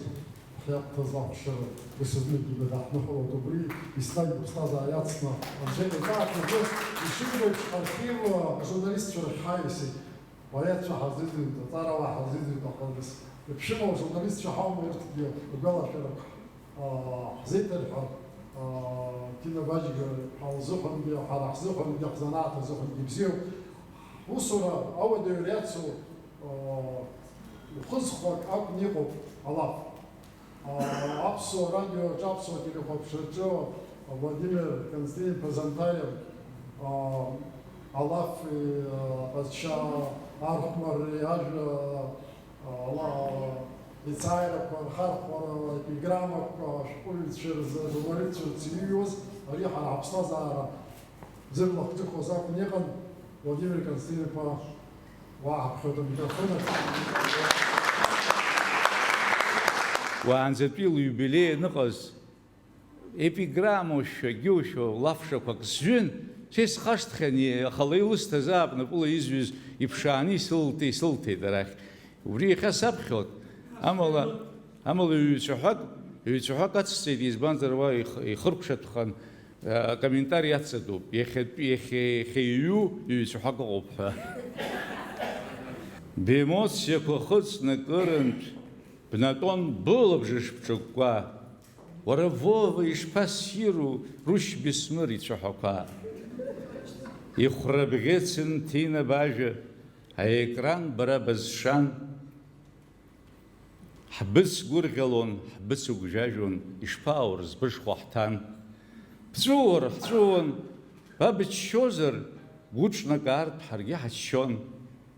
ҳиаҭ злахәшара, ус зныкгьы даҳныҳәалоит, убри еснагь уԥсҭазаара иацны, анцәа иаҿааҳхәыҷыз, ишибо еиԥш, ҳархив ажурналистцәа рахь ҳаиасит. Поетцәа ҳазыӡырҩит, аҵарауаа ҳазыӡырҩит, аха нас иԥшәымоу ажурналистцәа ҳаума урҭгьы ргәалашәарақәа, аа, ҳзеиҭарҳәар, аа, Ҭина Баџьга ҳәа лзыҳәангьы, ҳара ҳзыҳәангьы, ҳзанааҭ азыҳәангьы ибзиоуп. Ҳусура ауадаҩра иацу, аа, ухы зхәак акәны иҟоуп алаф. Аԥсуа радиоаҿы, аԥсуа телехәаԥшраҿы Владимир Константин-иԥа Занҭариа, а, алафи, а, аҟазшьа архәмарреи, ажәа, а, ала-, еицааирақәа рхархәара, епиграммақәа, ашәҟәыҩҩцәа рзы, ажурналистцәа рзы иҩуаз, ари ҳара ҳаԥсҭазаара зырлахҿыхуаз акәын иҟан. Владимир Константин-иԥа, уааҳаԥхьоит амикрофон ахь. Уаанӡатәи лиубилеи аныҟаз, епиграммоушәа, гьушәа, лафшақәак сжәын, са исхашҭхьан, аха леилысҭазаап напыла изҩыз иԥшааны исылт-, исылҭеит арахь. Убри иахьа саԥхьоит. Амала, амала ҩ-цәаҳәак, ҩ-цәаҳәак ацсҵеит, избанзар, уа ихы-, ихыркәшатәхан, акомментари аццатәуп, иахьатә-, иахьа, иахьа иҩу ҩ-цәаҳәак ыҟоуп ҳәа. Бемоциақәа хыҵны кырынтә бнатәон былабжыш бҿыкәкәа. Уара, Вова, ишԥассиру Рушь Бесмыр ицәаҳәақәа? Ихәра бӷьыцын Ҭина бажәа, аекран бара базшан. Ҳбыцгәырӷьалон, ҳбыцыгәжәажәон, ишԥааур, збышхәа ҳҭан. Бҵәыуар, ҳҵәыуон, ба быччозар, гәыҿнакаартә ҳаргьы ҳаччон.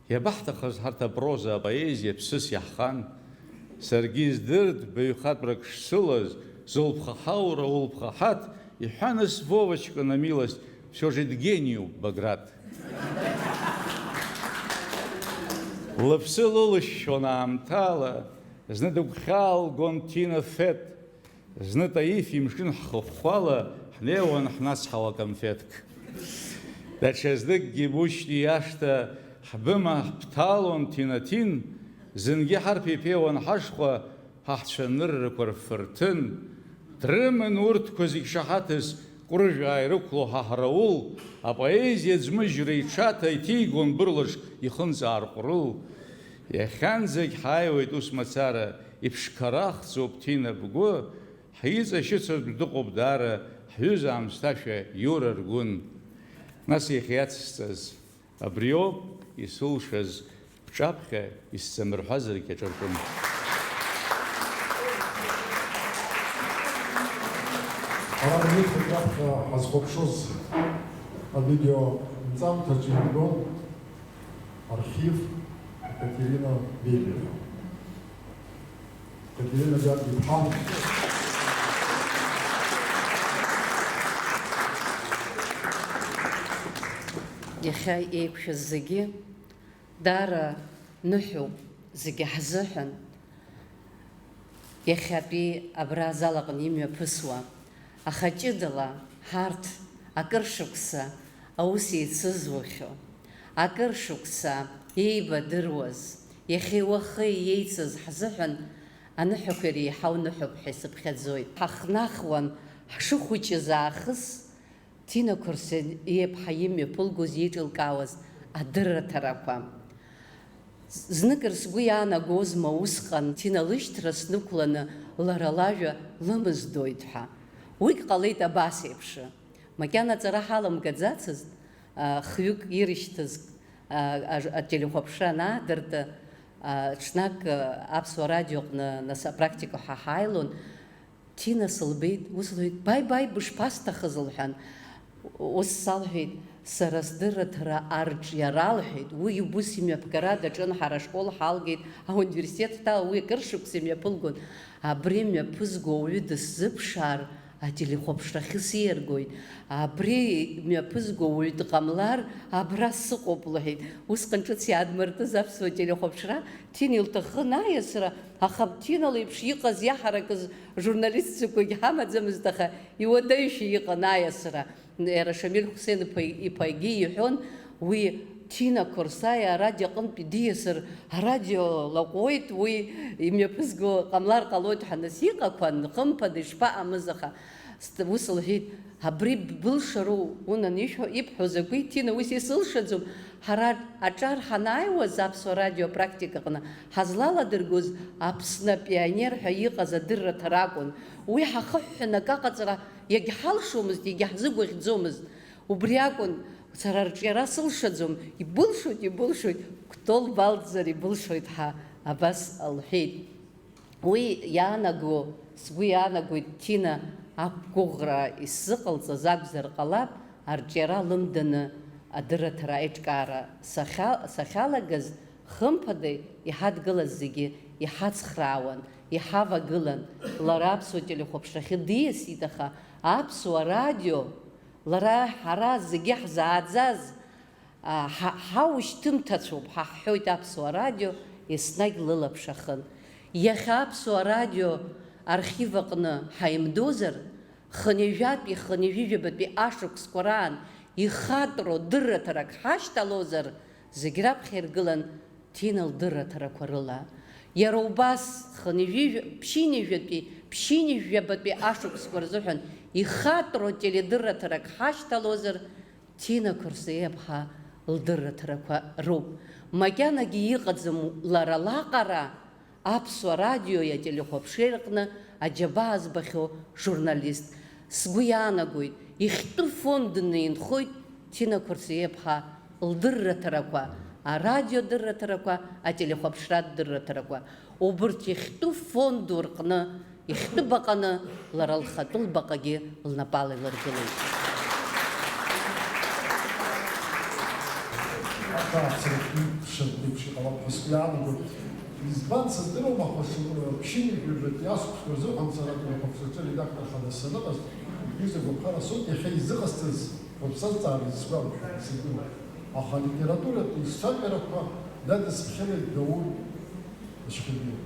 Иабаҳҭахыз ҳарҭ апроза, апоезиа ԥсыс иаҳхан. Саргьы издырт баҩхатәрак шсылаз, зылԥха ҳаура улԥха ҳаҭ, иҳәаныс Вовочка на милость, всё же дгениуп Баграт. Лыԥсы лылышәшәон аамҭала, зны дыгәхьаалгон Ҭина Фет, зны Таиф имшын ҳхыхәхәала ҳнеиуан ҳнацҳауа конфеҭк. Даҽазныкгьы Мушьни иашҭа ҳбыма ҳԥҭалон Ҭина-Ҭин, зынгьы ҳарԥеиԥеиуан ҳашхәа, ҳаҳцәаныррақәа рфырҭын, дрыман урҭқәа зегь шаҳаҭыз, Кәрыжә ааирықәло ҳа ҳараул, апоезиа ӡмыжьра иҽаҭа иҭигон бырлаш ихынҵа аарҟәрыл. Иахьанӡагь ҳааиуеит ус мацара, иԥшқарахӡоуп Ҭина бгәы, ҳиҵашьыцыртә дыҟоуп даара, ҳҩыза аамсҭашәа Иура Ргәын. Нас иахьа иацсҵаз. Абриоуп исылшаз, бҿаԥхьа исзамырҳәазаргьы аҿаркын. Ара минуҭк раԥхьа ҳазхәаԥшуаз авидео нҵамҭаҿы ирбон архив Екатерина Бебер. Екатерина Георгиевна. Иахьа еиқәшәаз зегьы даара ныҳәоуп зегьы ҳзыҳәан. Иахьатәи абра азал аҟны имҩаԥысуа, аха ҷыдала ҳарҭ акыр шықәса аус еицызухьоу, акыр шықәса еибадыруаз, иахьеи уахеи иеицыз ҳзыҳәан аныҳәақәа иреиҳау ныҳәоуп ҳәа исыԥхьаӡоит. Ҳахнахуан ҳшыхәыҷыз аахыс Ҭина Қәырсиаԥҳа имҩаԥылгоз еиҿылкаауаз адырраҭарақәа. Зныкыр сгәы иаанагозма усҟан Ҭина лышьҭра снықәланы лара лажәа лымыздоит ҳәа? Уигь ҟалеит абас еиԥш. Макьана аҵара ҳаламгаӡацызт, а, хҩык ирышьҭыз, а, аж-, ателехәаԥшра анаадырт, а, ҽнак, а, Аԥсуа радиоҟны нас апрактика ҳәа ҳааилон. Ҭина сылбеит, ус лҳәеит, баи, баи, бышԥасҭахыз, лҳәан. Ус салҳәеит, сара сдырраҭара арҿиара, лҳәеит, уи убыс имҩаԥгара даҿын, ҳара ашкол ҳалгеит, ауниверситет ҳҭала, уи акыр шықәса имҩаԥылгон, абри мҩаԥызго ауаҩы дысзыԥшаар, Ателехәаԥшрахьы сиаргоит. Абри мҩаԥызго уаҩ дҟамлар, абра сыҟоуп, лҳәеит. Усҟан ҿыц иаадмыртыз аԥсуа телехәаԥшра, Ҭина илҭахын аиасра, аха Ҭина леиԥш иҟаз, иаҳаракыз журналистцәақәагь ҳамаӡамызт, аха иуадаҩшәа иҟан аиасра. Иара Шамиль Хәсен иԥа, иԥагьы иҳәон, уи Ҭина Қорсаиа арадио аҟынтәи диасыр, арадио лаҟәуеит, уи имҩаԥызго ҟамлар ҟалоит ҳәа, нас иҟақәан, хымԥада, ишԥаҟамыз, аха ст-, ус лҳәеит, абри былшару, унан, ишәҳәо, ибҳәо закәи, Ҭина, ус исылшаӡом, ҳара аҿар ҳанааиуаз аԥсуа радио апрактикаҟны ҳазлаладыргоз Аԥсны апионер ҳәа иҟаз адырраҭара акәын, уи ҳахыҳәҳәаны акы аҟаҵара иагьҳалшомызт, иагьаҳзыгәаӷьӡомызт. Убри акәын, сара арҿиара сылшаӡом, ибылшоит, ибылшоит, Кәтол Балӡар ибылшоит ҳәа абас лҳәеит. Уи иаанаго, сгәы иаанагоит, Ҭина ақәгәыӷра исзыҟалҵаз акәзар ҟалап, арҿиара лымданы адырраҭара аиҿкаара сахьа-, сахьалагаз, хымԥада, иҳадгылаз зегьы иҳацхраауан, иҳавагылан. Лара аԥсуа телехәаԥшрахьы диасит, аха аԥсуа радио, лара ҳара зегьы ҳзааӡаз, а, ҳа-, ҳаушьҭымҭацәоуп ҳәа ҳҳәоит аԥсуа радио, еснагь лылаԥш ахын. Иахьа аԥсуа радио архив аҟны ҳаимдозар, хынҩажәатәи, хынҩажәижәабатәи ашықәсқәа раан ихатәроу дырраҭарак ҳашьҭалозар, зегь раԥхьа иргылан Ҭина лдырраҭарақәа рыла. Иара убас, хынҩажәи-, ԥшьынҩажәатәи, ԥшьынҩажәабатәи ашықәсқәа рзыҳәан ихатәроу теледырраҭарак ҳашьҭалозар, Ҭина Қәырсаиаԥҳа лдырраҭарақәа роуп. Макьанагьы иҟаӡам лара лаҟара аԥсуа радиои ателехәаԥшреи рҟны аџьабаа збахьоу журналист. Сгәы иаанагоит, ихьтәы фондны инхоит Ҭина Қәырсаиаԥҳа лдырраҭарақәа, арадиодырраҭарақәа, ателехәаԥшратә дырраҭарақәа. Убырҭ ихьтәы фонду рҟны, ихьтәы баҟаны, лара лхатәы лбаҟагьы лнапала илыргылеит. Аҭаацәа рҟны ԥшьынтә еиԥш иҟалап ҳәа сгәы иаанагоит. Избан, сыздыруам, аха ԥшьынҩажәи жәабатәи ашықәсқәа рзыҳәан сара ателехәаԥшраҿы редактор хада саныҟаз, ҩыза гәаԥхара соуп иахьа изыҟасҵаз. Уаԥсазҵаара исгәалашәоит, исыздыруам. Аха алитературатә еицәажәарақәа дадысԥхьалеит Даур Нашхьыбиа.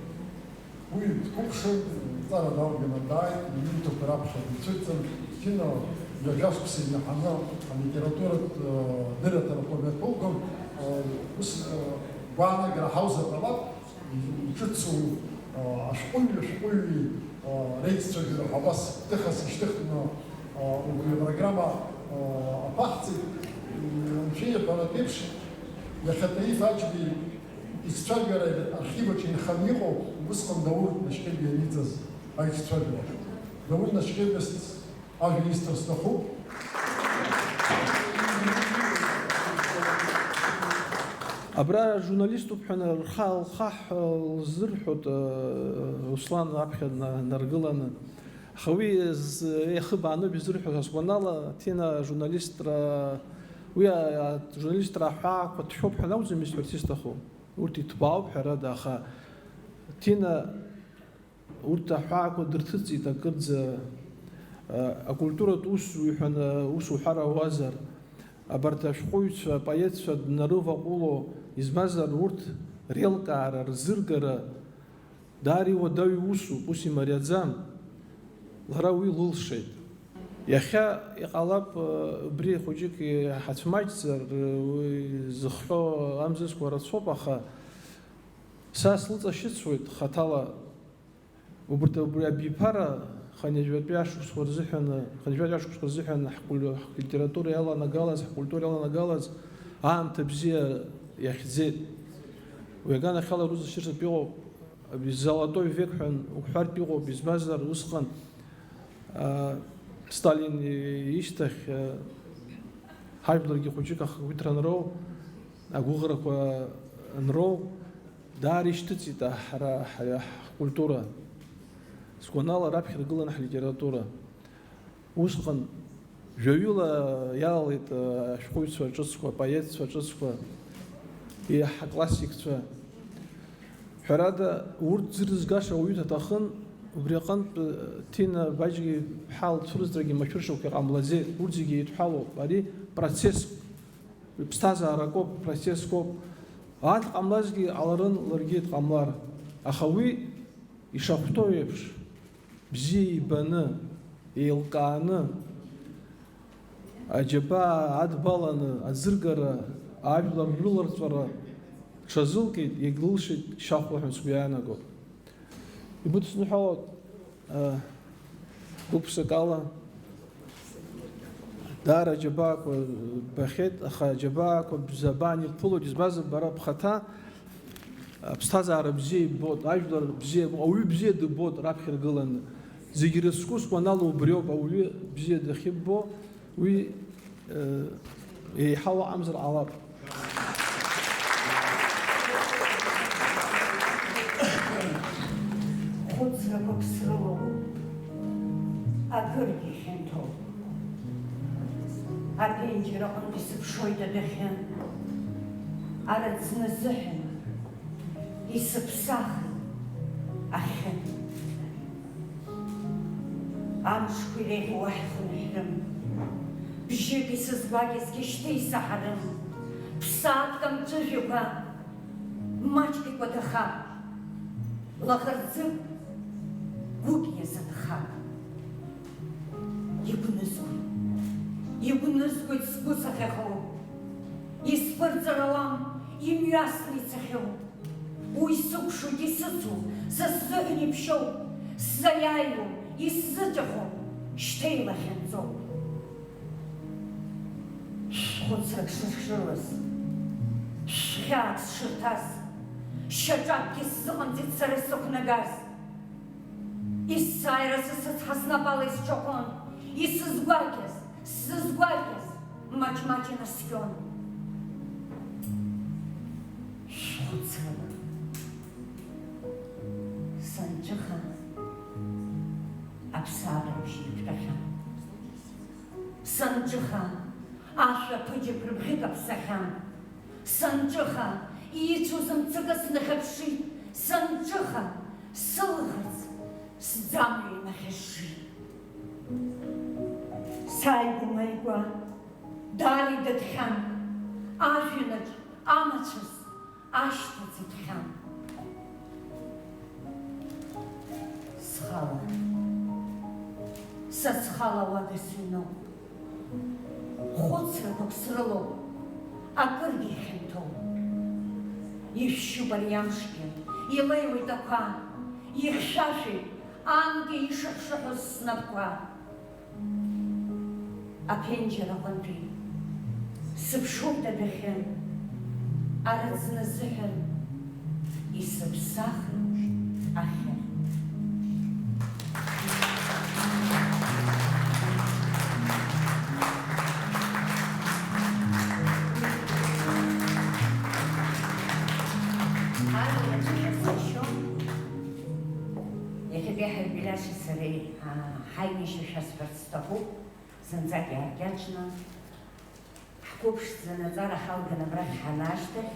Уи дқәыԥшын, лҵара далганы дааит, лҩымҭақәа раԥхьа дицәырҵын, Ҭина ҩажәа шықәса инаҳаны алитературатә, э, дырраҭарақәа мҩаԥылгон, э, ус, э, гәаанагара ҳаузар ҟалап, иҿыцу, а, ашәҟәыҩҩы, ашәҟәыҩҩы, а, реиццәажәара ҳәа абас ҭыхас ишьҭыхны, а, убри апрограмма, а, аԥаҳҵеит. М, анцәа иҳәаратә еиԥш, иахьа Таиф Аџьбеи ицәажәара архив аҿы инханы иҟоуп, убысҟан Даур Нашхьыбиа ианиҵаз аицәажәара. Даур Нашхьыбиа Ажәа исҭар сҭахуп. Абра журналиступ ҳәа рха-, лхаҳә лзырҳәоит, э, Руслан аԥхьа дна-, наргыланы. Аха уи з-, ихыбаануп изырҳәоз, сгәанала, Ҭина журналистра, уи а-, а-, журналистра аҳәаақәа ҭшәоуп ҳәа акәӡам исҳәарц исҭаху. Урҭ иҭбаауп, ҳәарада, аха Ҭина Урҭ аҳәаақәа дырҭыҵит акырӡа, а, акультуратә усзуҩ ҳәа ус уҳәар ауазар, абарҭ ашәҟәыҩҩцәа, апоетцәа днарываҟәыло, избанзар, урҭ реилкаара, рзыргара даара иуадаҩу усуп, ус имариаӡам. Лара уи лылшеит. Иахьа иҟалап, а, убри хәыҷык иҳацәмаҷзар, уи зыхҟьо амзызқәа рацәоуп, аха са слыҵашьыцуеит хаҭала. Убырҭ, убри абиԥара хынҩажәатәи ашықәсқәа рзыҳәан, хынҩажәатәи ашықәсқәа рзыҳәан ҳкуль-, ҳлитература иаланагалаз, ҳкультура иаланагалаз аамҭа бзиа иахьӡеит. Уи аганахьала руза шьырҭатә иҟоуп, золотой век ҳәа уҳәартә иҟоуп, избанзар, усҟан, а, Сталин ишьҭахь, а, ҳажәларгьы хәыҷык ахақәиҭра анроу, агәыӷрақәа анроу, Даара ишьҭыҵит ҳара, ҳара ҳкультура. Сгәанала, раԥхьа иргылан ҳлитература. Усҟан жәаҩыла иалалеит, э, ашәҟәыҩҩцәа ҿыцқәа, апоетцәа ҿыцқәа, еиҳа классикцәа. Ҳәарада, урҭ зырзгаша уаҩы дҭахын, Убри аҟынтә, Ҭина Баџьгьы иԥҳа лцәырҵрагьы машәыршақә иҟамлаӡеит, урҭ зегьы еидҳәалоуп. Ари процессуп, ԥсҭазаара акоуп, процессқәоуп. Аҭ ҟамлазгьы ҟаларын, ларгьы дҟамлар. Аха уи ишахәҭоу еиԥш, бзиа ибаны, еилкааны, аџьабаа адбаланы аӡыргара, ажәлар рыларҵәара ҽазылкит, иагьлылшеит Шьахәла ҳәа сгәы иаанагоит. Ибыдысныҳәалоит, а, гәык-ԥсыкала даара аџьабаақәа бахьеит, аха аџьабаақәа бзабан ирԥылоит, избанзар, бара бхаҭа, а, ԥсҭазаара бзиа иббоит, ажәлар бзиа иббоит, ауаҩы бзиа дыббоит раԥхьа иргыланы. Зегь рыцкәыс уанала убриоуп, ауаҩы бзиа дахьыббо, уи, э, еиҳау аҟамзар ҟалап. Хәыцрақәак срылоуп, акыргьы ихьанҭоуп. Аԥенџьыр аҟынтә исыԥшуеит адәахьы, араӡны зыҳәан исыԥсахит ахьы. Амшқәа иреиӷьу уаҳа ихынҳәрым, бжьык исызгәакьазгьы шьҭа исаҳарым, ԥсаатәк амҵәыжәҩақәа маҷк икәадахап, лаӷырӡык гәык иазынхап. Игәнызгоит, игәнызгоит сгәы сахьахоу, исԥырҵыр ауам имҩасны ицахьоу. Уи сыкәшоит, исыцу, са сзыҳәан иԥшьоу, сзаиааиуа, исзыҵәаху, шьҭа илахьынҵоуп. Шәхәыцрак шыршыруаз, шәхьаак сшырҭаз, шьаҿакгьы сзыҟамҵеит сара исықәнагаз. Есааира са сыцҳа снапала исҿаҟәон, исызгәакьаз, сзызгәакьаз, маҷ-маҷ инаскьон. Шәхәыцрала. Санҿыха, аԥсаатә бжьы иқәтәахьан. Санҿыха, ашәа ԥыџьаԥ рыбӷьы каԥсахьан. Санҿыха, ицәоз мцыкы снахьыԥшит. Санҿыха, сылаӷырӡ сӡамҩа инахьышшит. Сааигәа-мааигәа даара идыдхьан, ажәҩанаҿ амацәыс ашьҭа ӡыҭхьан. Схала, са схала уада сыҩноуп. Хәыцрақәак срылоуп, акыргьы ихьанҭоуп. Ишәшьуп ари амшгьы, илеиуеит ақәа, ихьшәашәеит анкьа ишыхшыҳәыз снапқәа. Аԥенџьыр аҟынтәи сыԥшуп адәахьы, араӡны зыҳәан исыԥсахит ахьы. Ажәа иацәшәа сашьо, иахьатәи ҳаиубилиаршьеи сареи, аа, ҳаибашьра шәасҳәарц сҭахуп, зынӡак иааркьаҿны. Ҳқәыԥшӡаны аҵара ҳалган абрахь ҳанаашьҭахь,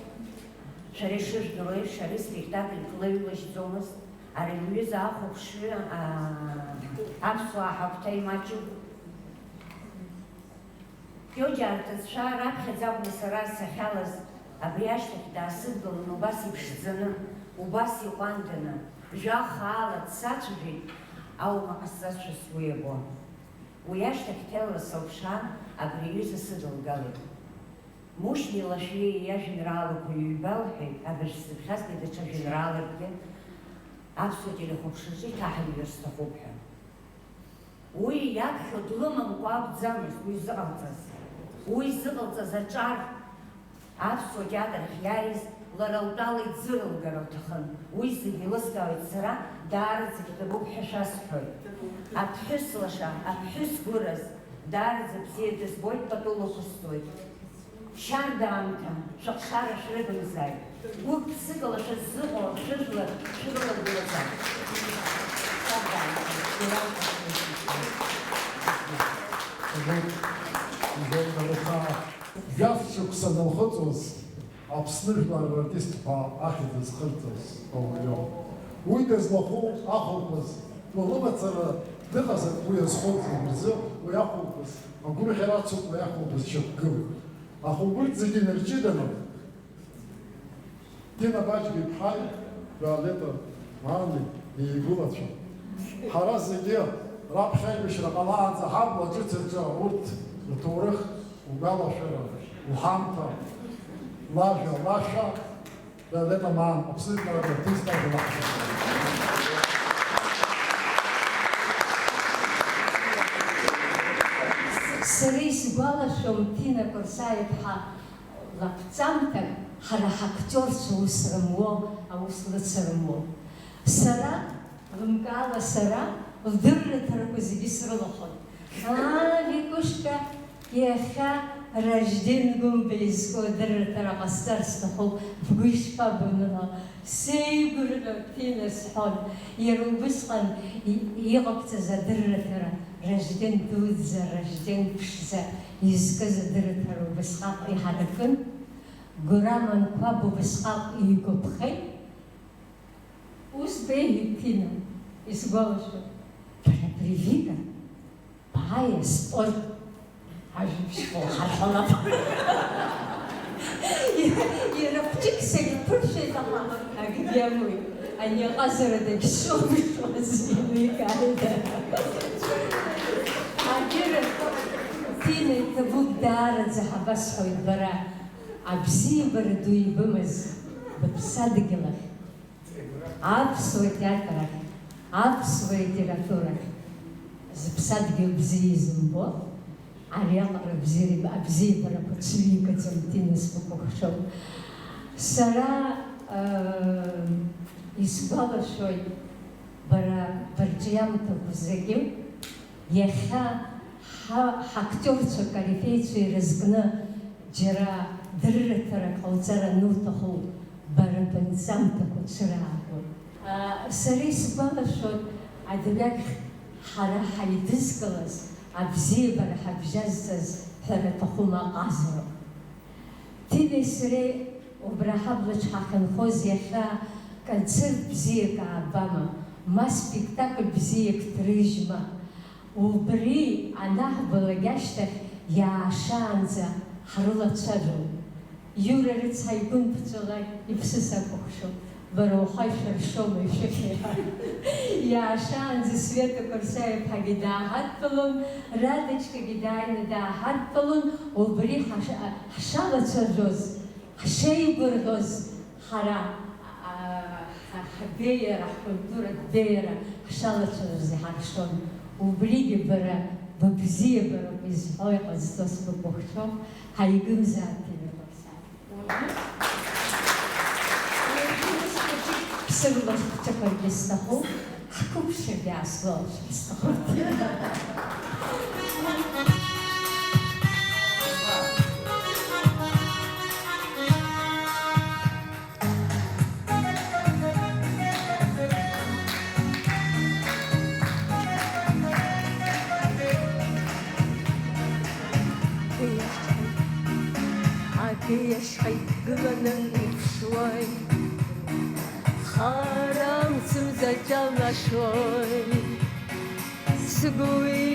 шәара ишыжәдыруа еиԥш, ари спектакль ԥлеҩлашьӡомызт, ари лҩыза ахәаԥшҩы, аа, аԥсуаа ҳагәҭа имаҷуп. Џьоџьа арҭыӡшәа раԥхьаӡа акәны сара сахьалаз, абри ашьҭахь даасыдгылан убас иԥшӡаны, убас иҟәанданы, жәаха ала дсацәажәеит, аума ҟасҵазшәа сгәы иабон. Уи ашьҭахь ҭелла сылԥшаан, абри аҩыза сыдылгалеит. Мушьни Лашәиеи иажәеинраалақәа ҩба лҳәеит, абыржә сзыԥхьазгеит даҽа жәеинраалакгьы аԥсуа телехәаԥшраҿы иҭаҳамҩыр сҭахуп ҳәа. Уи иаԥхьо длымамкәа акәӡамызт уи зыҟалҵаз. Уи зыҟалҵаз аҿар аԥсуа театр ахь иааиз лара лтәала иӡырылгар лҭахын. Уи зегьы еилыскаауеит сара, даараӡагь дабуп ҳәа шәасҳәоит. Аԥҳәыс лаша, аԥҳәыс гәыраз, даараӡа бзиа дызбоит, пату лықәысҵоит. Шьарда аамҭа, шәыхшара шәрыгымзааит. Гәык-ԥсыкала шәыззыҟоу шәыжәлар шәрылагылазааит. Шьарда аамҭа, шәара ушәыхшара. Жәаф шықәса анылхыҵуаз, Аԥсны жәлар рартистқәа ахьӡ зхырҵаз ауаҩы. Уи дызлахәу ахәылԥаз Лымацара дыҟазар, уи азхоит зегь рзы, уи ахәылԥаз агәырӷьара ацуп, уи ахәылԥаз шьақәгылоуп. Аха убырҭ зегьы инарҷыданы, Ҭина Баџьба-иԥҳаи Виолетта Маани иеигәылацәа. Ҳара зегьы раԥхьа аибашьра ҟалаанӡа ҳабла ҿыц аҿы урҭ рҭоурых, угәалашәара, уҳамҭа, лажәа, лашәа, Виолетта Маан, Аԥсны жәлар рартист ажәа лаҳҭеит. Сара исгәалашәом Ҭина Кәарсаиаԥҳа лаԥҵамҭак ҳара ҳактиорцәа ус рымуо, аус лыцырымуо. Сара, лымкаала сара, лдырраҭарақәа зегьы срылахәын. Аа, Викушка, иахьа Ражден Гәымба изку адырраҭара ҟасҵар сҭахуп, бгәы ишԥабоу, Ныҳәа? Сеигәырӷьоит, Ҭина, сҳәон. Иара убысҟан и-, иҟабҵаз адырраҭара, Ражден дуӡӡа, Ражден ԥшӡа изкыз адырраҭара убысҟак иҳаракын. Гурам Анқәаб убысҟак игәаԥхеит. Ус беиҳәеит Ҭина, исгәалашәоит, бара абри Вика, бааи аспорт ажәабжьқәа уҳарҳәалап. Иара хәҷык сагьԥыршәеит, аха акгьы амуит. Ани аҟазара дагьсшьоуп, ишуаз еиликааит. Агьырахь, Ҭина, иҭабуп даараӡа, ҳабасҳәоит бара, абзиабара ду ибымаз, быԥсадгьыл ахь. Аԥсуа театр ахь, аԥсуа литература ахь зыԥсадгьыл бзиа изымбо, ариаҟара абзиара, абзиабарақәа цәыригаӡам, Ҭина, сбыкәыхшоуп. Сара, э, исгәалашәоит, бара бырҿиамҭақәа зегьы, иахьа ҳа-, ҳактиорцәа корифеицәа ирызкны џьара дырраҭарак ҟауҵар ануҭаху, бара бынҵамҭақәа цәыраагоит. А, сара исгәалашәоит, адырҩегьх ҳара ҳаидызкылаз, абзиабара ҳабжьазҵаз ҳәара аҭахума аҟазароуп. Ҭинеи сареи убра ҳаблаҿ ҳахьынхоз иахьа концерт бзиак аабама, ма спектакль бзиак ҭрыжьма, убри анаҳбалак ашьҭахь иаашаанӡа ҳрылацәажәон. Иура рыцҳа, игәынԥҵәала иԥсы сакәыхшоуп. Бара уаха ишәыршома, ишәыхьи ҳәа. Иаашаанӡа Света Кәарсаиаԥҳагьы дааҳадтәалон, Радочкагьы дааины дааҳадтәалон, убри ҳаша-, ҳшалацәажәоз, ҳшеигәырӷьоз, ҳара, а, ҳа-, ҳбеиара, ҳкультуратә беиара ҳшалацәажәоз иҳаршон. Убригьы бара быбзиабароуп изҳәо, иҟазҵо сбыкәыхшоуп, ҳаигымзаап, Ҭина Кәарсаиаԥҳа. Ԥсырлас хәҷык сҭахуп, ҳқәыԥшрагьы аасгәалашәар сҭахуп. Акы иашьа Ишьха иҭгыланы иԥшуеит, хара мцымзар џьалнашоит. Сгәы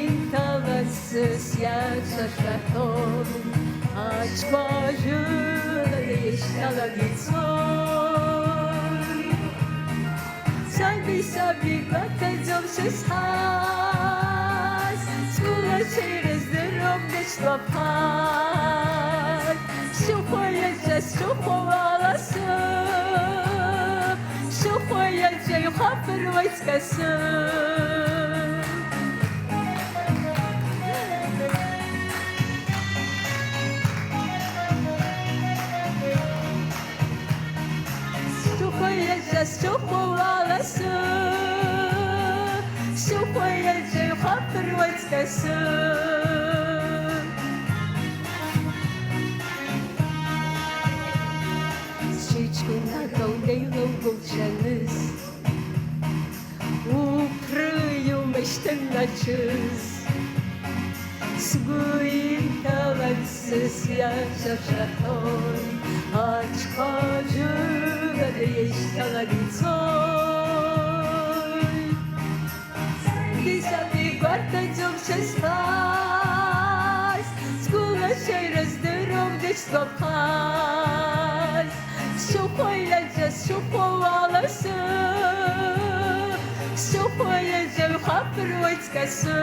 инҭалаз сыс иацәашәахьоу аҽқәа жәыланы ишьҭаланы ицоит. Саби саби гәаҭаӡом сызҳаз, сгәылацәа ирыздыруам дышгәаԥхаз. Сшыхәа иаҵәа, сшыхәа уаласы, сшыхәа иаҵәа ихаԥыруеит скасы. Сшыхәа иаҵәа, сшыхәа уаласы, сшыхәа иаҵәа ихаԥыруеит скасы. Сыҷкәын акалдеи лылгәылҽаныз, уԥры иумышьҭын аҽыз. Сгәы инҭалан сыс иаҵәа шәаҳәоит, аҽқәа жәыланы ишьҭалан ицоит. Гәаԥхаз, сшьыхәа иаӡа, сшьыхәа уаласы, сшьыхәа иаӡа ҩхаԥыруеит скасы.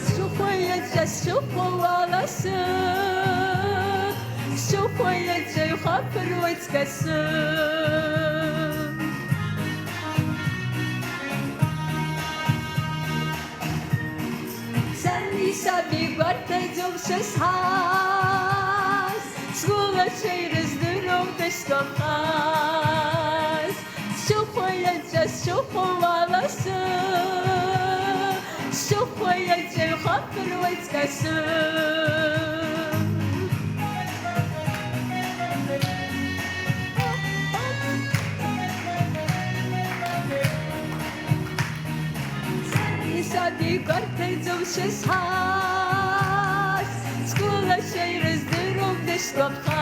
Сшьыхәа иаӡа, сшьыхәа уаласы, сшьыхәа иаӡа ҩхаԥыруеит скасы. Сани саби гәарҭаӡом шысҳаз, сгәылацәа ирыздыруам дышгәаԥхаз. Сшьыхәа иаӡа, сшьыхәа уаласы, сшьыхәа иаӡа ҩхаԥыруеит скасы. Сани саби гәарҭаӡом шысҳаз, сгәылацәа ирыздыруам дышгәаԥхаз.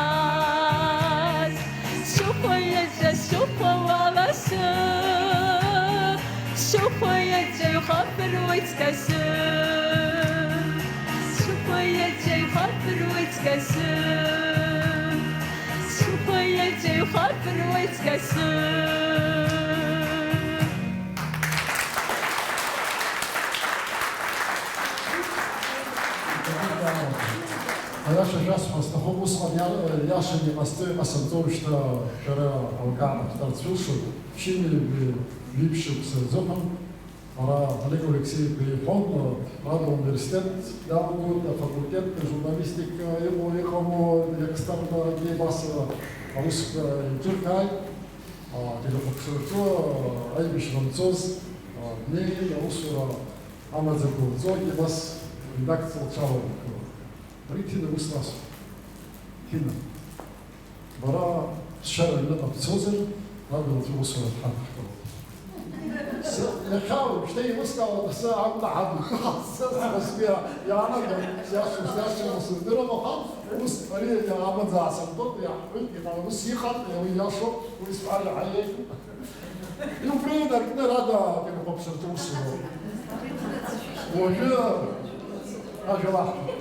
Сшьыхәа иаӡа, сшьыхәа уаласы, сшьыхәа иаӡа ҩхаԥыруеит скасы. Сшьыхәа иаӡа ҩхаԥыруеит скасы. Сшьыхәа иаӡа ҩхаԥыруеит скасы. Аиаша шәасҳәар сҭахуп, усҟан иа-, иашан иҟасҵо, иҟасымҵо уажәшьҭа шәара алкаа ҟашәҵарц шәылшоит. Ԥшьынҩажәи жәиԥшь шықәса рзыҳәан ара Олег Алексеи-иԥа иҳәон, Рада ауниверситет далгоит, афакультет ажурналистика иҟоу, иҟаму, иекстарнагьы абас аусқәа еиҿыркааит. Ателехәаԥшраҿы аибашьра анцоз днеин, аусура амаӡақәа лҵогьы, нас редакциа лҽаларкуан. Ари Ҭина ус насҳәеит. Ҭина, бара ԥсшьара аҩныҟа бцозар, Радоу аусура дҳадҳкылоит. С-, иахьа уажәшьҭа еилыскаауа асы акәны ҳадхалҵаз сгәы иаанагон, сиашоу, сиашоу сыздырам, аха ус ари амаӡа аасыртуеит, иаҳҳәоит, иҟаланы ус иҟан, уи иашоуп, уи сҳәар иаҳа еиӷьуп. Убри инаркны Рада ателехәаԥшраҿы усуроуп. Уажәы ажәа лаҳҭоит.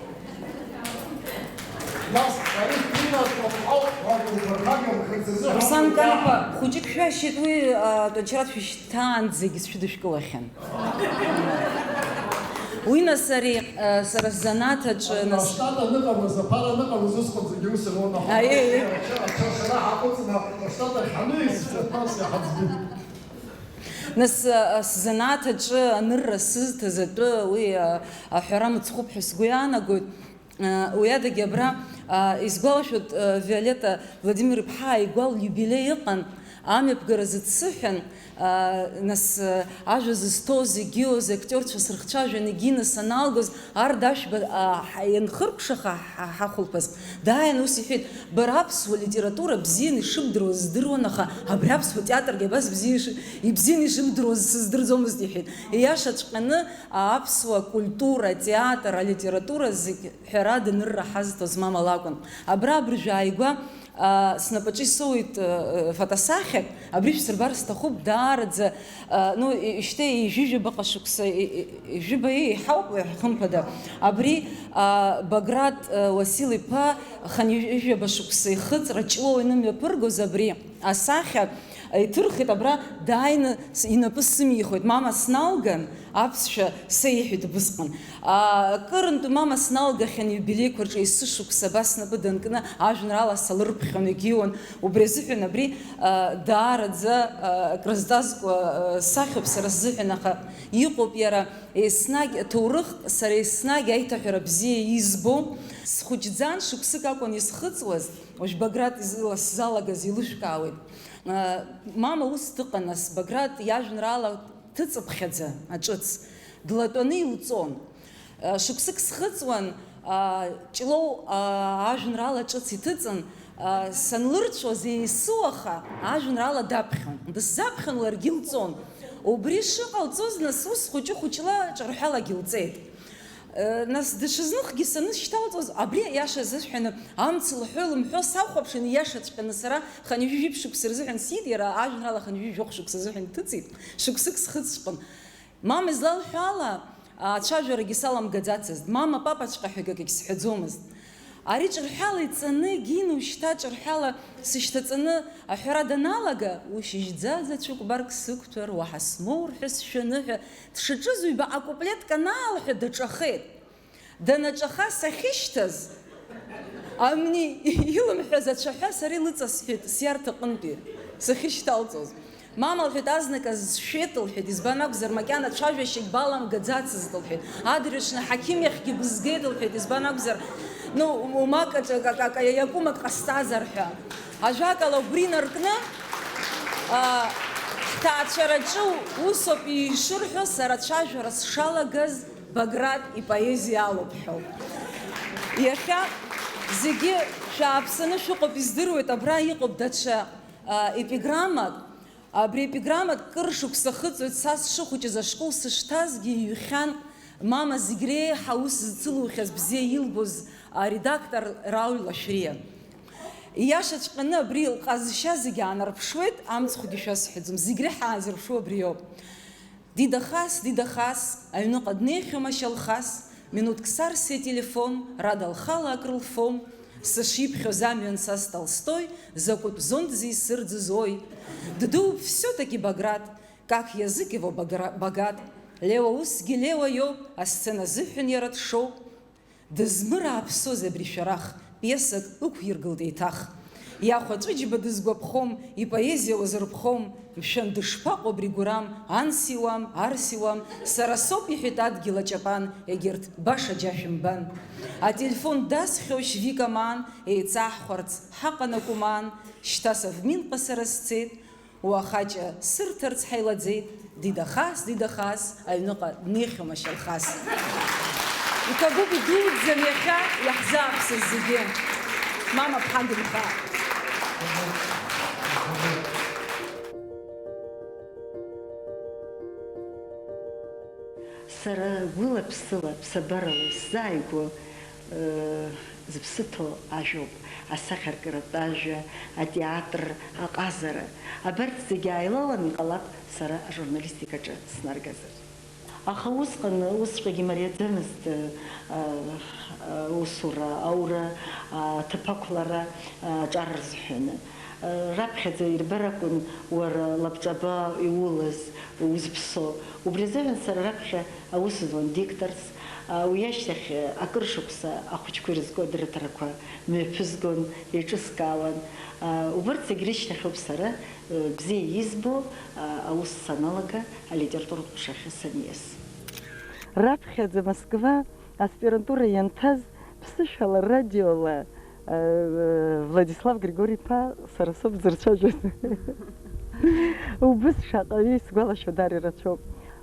Нас ари Ҭина дҟәаҟәа ауп, уажәы убырхагам хьыӡ азыҳәан. Руслан Канԥа, хәыҷык шәашьит, уи, а, тәанчаратә шәышьҭаанӡагьы сшәыдышәкылахьан. Уи нас ари, а, сара сзанааҭ аҿы, нас. Аштат аныҟамыз, аԥара аныҟамыз усҟан зегьы ус ирон, аха. Аиеи, аиеи. Ача-, ачаршәара ҳаҟәыҵны, аштат ахь ҳаныҩс, нас иҳаӡбеит. Нас, а, сзанааҭ аҿы анырра сызҭаз атәы, уи, а, аҳәара мыцхәуп ҳәа сгәы иаанагоит. Уи адагьы абра, а, исгәалашәоит, а, Виолетта Владимир-иԥҳа ааигәа лиубилеи ыҟан, амҩаԥгара зыдсыҳәан, а, нас, а, ажәа зызҭоу зегьы, актиорцәа срыхцәажәан, егьи нас анаалгоз, Арда Ашәба, а, ҳа-, ианхыркәшаха ҳа-, ҳахәылԥаз, дааин ус иҳәеит, бара аԥсуа литература бзианы ишыбдыруаз здыруан, аха абри аԥсуа театргьы абас бзиа иши-, ибзианы ишыбдыруаз сыздырӡомызт, иҳәеит. Ииашаҵәҟьаны, аԥсуа культура, атеатр, алитература зегь ҳәарада, анырра ҳазҭоз мама лакәын. Абра абыржәы ааигәа, а, снапаҿы исоуеит, а, фотосахьак, абри шәсырбар сҭахуп, даараӡа, а, ну, и-, ишьҭа ижәижәабаҟа шықәса, и-, и-, ижәибаҩ иҳауп, хымԥада. Абри, а, Баграт, а, Уасил-иԥа хынҩажәижәаба шықәса ихыҵра Ҷлоу инымҩаԥыргоз абри асахьа иҭырхит, абра дааины с-, инапы сымихуеит, мама сналган, аԥсшәа сеиҳәеит убысҟан. А, акырынтә мама сналгахьан иубилеиқәа рҿы есышықәса абас снапы данкны ажәеинраала салырԥхьон, егьиуан. Убри азыҳәан абри, а, даараӡа, а, акрызҵазкуа, а, сахьоуп сара сзыҳәан, аха иҟоуп иара еснагь аҭоурыхтә, сара еснагь аиҭаҳәара бзиа избо. Схәыҷӡан, шықәсык акәын исхыҵуаз, уажә Баграт изыла-, сзалагаз еилышәкаауеит. А, мама ус дыҟан, нас, Баграт иажәеинраала ҭыҵыԥхьаӡа аҿыц, длатәаны илҵон. Шықәсык схыҵуан, Ҷлоу ажәеинраала ҿыц иҭыҵын, санлырцәоз, есуаха ажәеинраала даԥхьон. Дысзаԥхьон, ларгьы лҵон. Убри шыҟалҵоз, нас, ус хәыҷы-хәыҷла ҿырҳәалагьы лҵеит. Нас даҽазныхгьы санысшьҭалҵоз, абри аиаша азыҳәаны, амц лҳәо-лымҳәо сахәаԥшын, ииашаҵәҟьаны сара хынҩажәи жәиԥшь шықәса рзыҳәан сиит, иара ажәеинраала хынҩажәи жәохә шықәса азыҳәан иҭыҵит, шықәсык схыҵҵәҟьан. Мама излалҳәо ала, ацәажәарагьы саламгаӡацызт, мама, папаҵәҟьа ҳәа акгьы сҳәаӡомызт. Ари ҿырҳәала иҵаны, Гина, ушьҭа ҿырҳәала сышьҭаҵаны аҳәара даналага, ушьыжьӡа заҵәык барк сықәҭәар, уаҳа смоур ҳәа сшәаны ҳәа дшаҿыз ҩбаҟа куплетк анаалҳәа даҿахеит. Данаҿаха сахьышьҭаз, амни илымҳәаз ацәаҳәа сара илыҵасҳәеит сиарҭаҟынтәи сахьышьҭалҵоз. Мама, лҳәеит, азныказ сшәеит, лҳәеит, избан акәзар, макьана цәажәашьагь баламгаӡацызт, лҳәеит. Адырҩаҽны ҳақьым иахьгьы бызгеит, лҳәеит, избан акәзар, ну, умак аҿы, ак-, ак-, ак-, иакәым ак ҟасҵазар ҳәа. Ажәакала, убри инаркны, а, ҳҭаацәараҿы усоуп ишырҳәо, сара ацәажәара сшалагаз Баграт ипоезиа алоуп ҳәа. Иахьа зегьы шәааԥсаны шәыҟоуп, издыруеит, абра иҟоуп даҽа, а, епиграммак. Абри епиграммак кыр шықәса ахыҵуеит, са сшыхәыҷыз ашкол сышҭазгьы иҩхьан, мама зегь реиҳа аус зцылухьаз бзиа илбоз аредактор Рауль Лашәриа. Ииашаҵәҟьаны абри лҟазшьа зегь аанарԥшуеит, амцхәгьы шәасҳәаӡом, зегь реиҳа аазырԥшу абриоуп. Дида хас, дида хас, аҩныҟа днеихьоума Шьалхас, минуҭк сарсит ателефон, Рада лхала акрылфом, сышиԥхьоз амҩан са столстой, закәытә зонт зисырӡыз, ой! Ддууп всё-таки Баграт, как язык его багра-, богат! Леуа усгьы Леуа иоуп, асцена азыҳәан иара дшоуп. Дызмырааԥсозеи абри шәарах, пиесак ықәиргылт еиҭах. Иахәа Ҵәыџьба дызгәаԥхом, ипоезиа уазырԥхом, мшәан, дышԥаҟоу абри Гәырам, анс иуам, арс иуам, сара соуп, иҳәеит адгьыл аҷапан, егьырҭ баша џьа шәымбан. Ателефон дасхьоушь Вика маан, еиҵааҳхәарц ҳаҟан акәымаан, шьҭа Совминҟа сара сцеит, Уахаҷа сырҭарц ҳаилаӡеит, дидахас, дидахас, аҩныҟа днеихьоума Шьалхас. Иҭабуп, идуӡӡам иахьа иаҳзааԥсаз зегьы. Мама ԥҳа гымхаа. Сара гәыла-ԥсыла, ԥсабарала исзааигәоу, э, зыԥсы ҭоу ажәоуп, асахьаркыратә ажәа, атеатр, аҟазара. Абарҭ зегьы ааилаланы иҟалап сара ажурналистикаҿы снаргазар. Аха усҟан, усҵәҟьагьы имариаӡамызт, э, э, аусура, аура, аҭыԥ ақәлара, э, аҿар рзыҳәаны. Раԥхьаӡа ирбар акәын уара лабҿаба иулаз, узыԥсо. Убри азыҳәан сара раԥхьа аус зуан дикторс. Уи ашьҭахь акыр шықәса ахәыҷқәа ирызку адырраҭарақәа мҩаԥызгон, еиҿыскаауан. Убырҭ зегь рышьҭахьоуп сара бзиа избо аус саналага, алитературатә ҟәшахьы саниас. Раԥхьаӡа Москва аспирантура ианҭаз, ԥсышәала, радиола, э, Владислав Григори-иԥа сара соуп дзырцәажәоз. Убыс шаҟаҩы исгәалашәо даара ирацәоуп.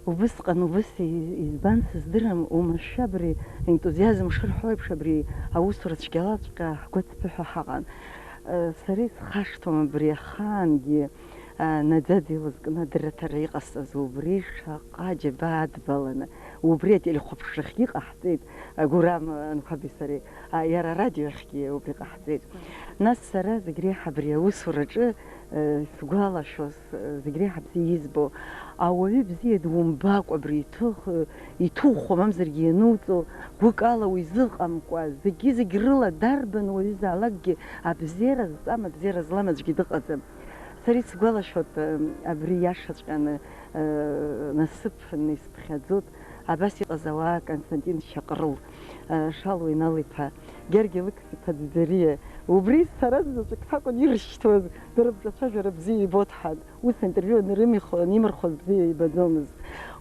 Убысҟан убыс и-, избан сыздырам, уамашәа абри ентузиазм шырҳәо еиԥш абри аусура цәгьалаҵәҟьа ҳгәы ацԥыҳәа ҳаҟан. Э, сара исхашҭуам абри ахаангьы, а, наӡаӡа илызкны адырраҭара иҟасҵаз убри шаҟа џьабаа адбаланы, убри ателехәаԥшрахьгьы иҟаҳҵеит, а, Гурам Анқәаби сареи, а, иара арадиохьгьы убри ҟаҳҵеит. Нас сара зегь реиҳа абри аусураҿы, э, сгәалашәоз, э, зегь реиҳа бзиа избо, ауаҩы бзиа думбакәа абри иҭых-, э, иҭухуа, мамзаргьы иануҵо, гәыкала уизыҟамкәа, зегьы-зегь рыла дарбан уаҩызаалакгьы абзиара зҵам, абзиара злам аӡәгьы дыҟаӡам. Сара исгәалашәоит, э, абри иашаҵәҟьаны, э, насыԥны исԥхьаӡоит, абас иҟаз ауаа Константин Шьаҟрыл, э, Шалуа Инал-иԥа, Георги Лыкс-иԥа Ӡӡариа. Убри сара заҵәык сакәын ирышьҭуаз, дара рҿацәажәара бзиа ибоит ҳәа. Ус аинтервиу анырымихуа, анимырхуаз бзиа ибаӡомызт.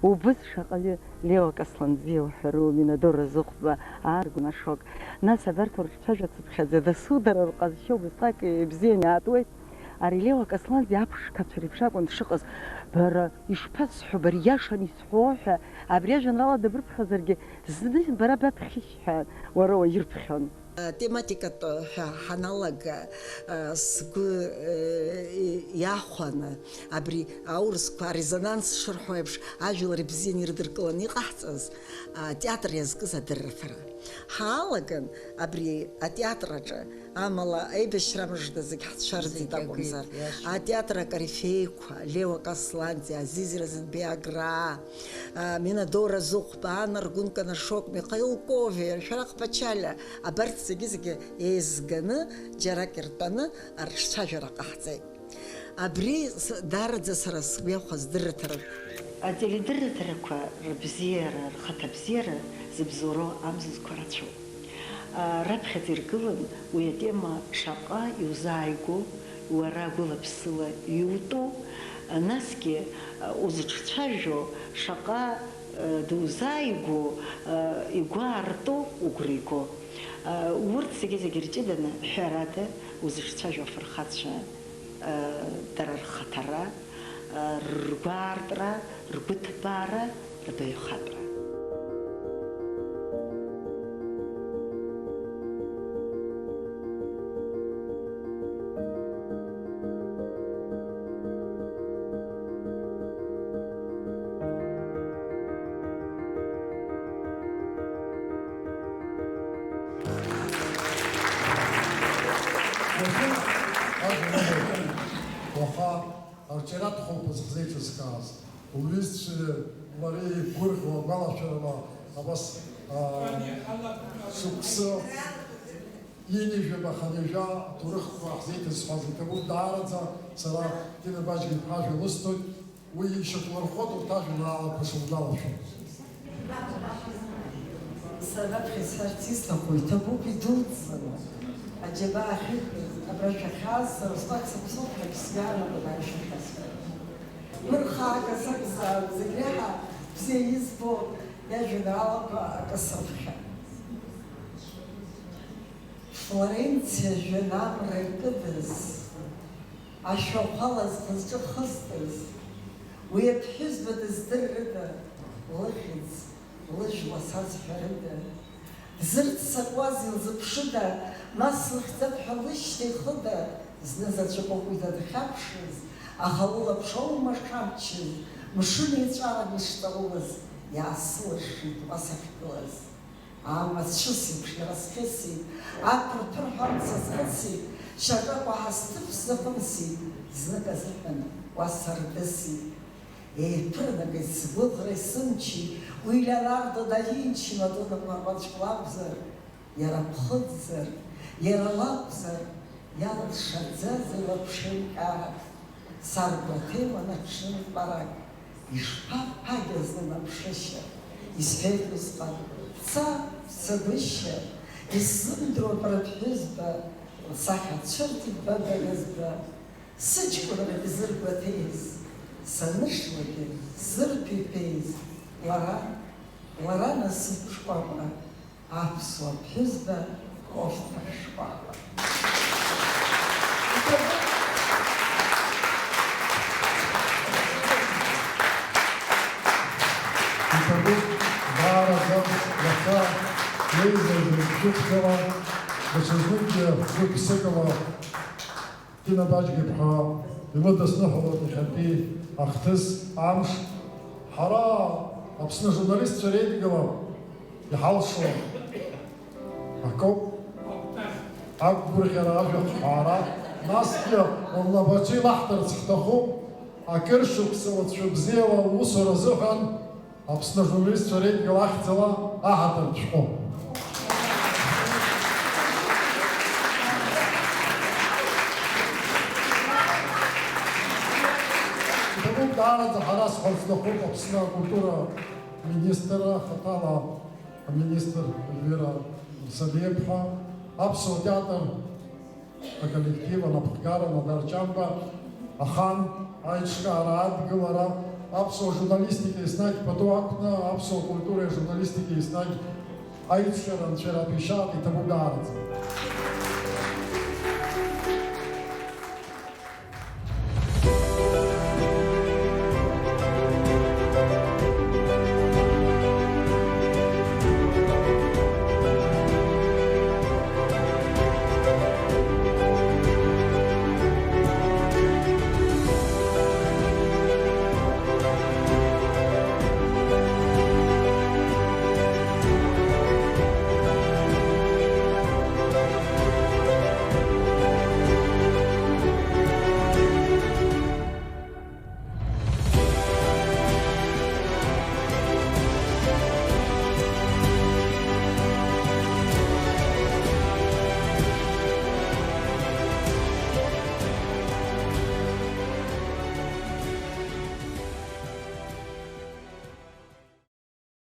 Убыс шаҟаҩы, Лео Касланӡиа уҳәару, Минадора Зыхәба, Аргәын Ашок. Нас абарҭ урҿцәажәацыԥхьаӡа, дасу дара рҟазшьа убысҟак ибзианы иаатуеит. Ари Леуа Касланӡиа аԥшқацәа реиԥш акәын дшыҟаз. Бара, ишԥасҳәо, бара ииашаны исҳәо ҳәа, абри ажәеинраала дабырԥхьозаргьы, зны бара баԥхьишь ҳәа уара уаирԥхьон. Тематикатә ҳәа ҳаналага, сгәы иахәаны, абри аурысқәа арезонанс шырҳәо еиԥш, ажәлар ибзианы ирыдыркыланы иҟаҳҵаз, атеатр иазкыз адырраҭара. Ҳаалаган абри атеатр аҿы, амала аибашьра мыжда зегь ҳцәарӡит акәымзар, атеатр акорифеиқәа, Леуа Касланӡиа, Азиз Разанбеи Аграа, Минадора Зыхәба, Анна Ргәынкана Шок, Михаил Ковер, Шәарах Пачалиа, абарҭ зегьы-зегьы еизганы, џьарак иртәаны арҿцәажәара ҟаҳҵеит. Абри с-, даараӡа сара сгәы иахәаз дырраҭарак. Ателедырраҭарақәа рыбзиара, рхаҭабзиара зыбзоуроу амзызқәа рацәоуп. Раԥхьаӡа иргылан уи атема шаҟа иузааигәоу, уара гәыла-ԥсыла иутәу, насгьы узыҿцәажәо шаҟа дузааигәоу, игәы аарту, угәра игоу. Урҭ зегьы-зегьы рҷыданы, ҳәарада, узыҿцәажәо афырхацәа, дара рхаҭара, ргәаартра, ргәыҭбаара, рбаҩхатәра. Уаха арҿиаратә хәылԥаз ҳзеиҿызкааз, лҩызцәеи лареи еиқәгәырӷьо агәалашәарала абас, аа, шықәсы ҩынҩажәаба, хынҩажәа аҭоурыхқәа ҳзеиҭазҳәаз иҭабуп, даараӡа сара Ҭина Баџьга-иԥҳа ажәа лысҭоит. Уи ишьақәлырӷәӷәоит урҭ ажәеинраалақәа шугәалашәо. Сара раԥхьа исҳәарц исҭаху, иҭабуп идуӡӡаны. Аџьабаа ахьықәыз, абра шәахьааз, сара усҟак сыԥсуп ҳәагьы сгәы иаанагон ари шәахьасҳәара. Мырхаага сакәзаап, зегь реиҳа бзиа избо иажәеинраалақәа акы сырххьан. Флоренциа жәҩан амра икыдыз, ашәахәала зхы-зҿы хызтыз, уи аԥҳәызба дыздыррыда, лыхьӡ, лыжәла сазҳәарыда? Дзырццакуаз илзыԥшыда, нас лыхьӡап ҳәа лышьҭа ихыда? Знызаҵәык ауп уи дадхьаԥшыз, аха лылаԥш аума шамчыз, мшын еиҵәаран ишҵаулаз, иаасылашшеит уа сахьгылаз. Амацәыс еиԥш иара схьысит, аԥырԥырҳәа амца схысит, шьаҿак уаҳа сҭыԥ сзаҟәымсит, знык азыҳәан уа сардысит. Еиԥырнагеит сгәыӷреи сымчи, уи Леонардо да Винчи Мадонна марҟәаҵәк лакәзар, иара ԥхыӡзар, иара лакәзар, иалшаӡаз илаԥш еимҟьара. Саргәаҭеиуан аҽнынтәарак, ишԥаԥагьаз лынаԥшышьа, исҳәеит усҟан, дца, дцагәышьа, исзымдыруа бара ԥҳәызба, лсахьа цәырҵит баба ҩызба. Сыҷкәынрагьы зыргәаҭеиз, санышлакгьы зырԥеиԥеиз, уара, уара насыԥ шкәакәа. Аԥсуа ԥҳәызба кофҭа шкәакәа. Иҭабуп, даараӡа, иахьа еизаз шәыхьӡала, даҽазныкгьы гәык-ԥсыкала Ҭина Баџьга-иԥҳа илыдысныҳәалоит иахьатәи ахҭыс амш. Ҳара, Аԥсны ажурналистцәа реидгыла, иҳалшо акоуп. Ақәгәырӷьара, ажәа ахҳәаара, насгьы лнапаҿы илаҳҭарц ҳҭахуп, акыр шықәса уацәа бзиала лусура азыҳәан Аԥсны ажурналистцәа реидгыла ахьӡала аҳаҭыр шәҟәы. Иҭабуп даараӡа ҳара сҳәарц сҭахуп Аԥсны акультура министр, хаҭала аминистр Эльвира Сабиаԥҳа, аԥсуа театр аколлектив, анапхгара, Нодар Ҷамба, ахан, аиҿкаара, адгылара, аԥсуа журналистика еснагь пату ақәны, аԥсуа культуреи ажурналистикеи еснагь аиҿкаара анцәа иара иҭишаат, иҭабуп даараӡа.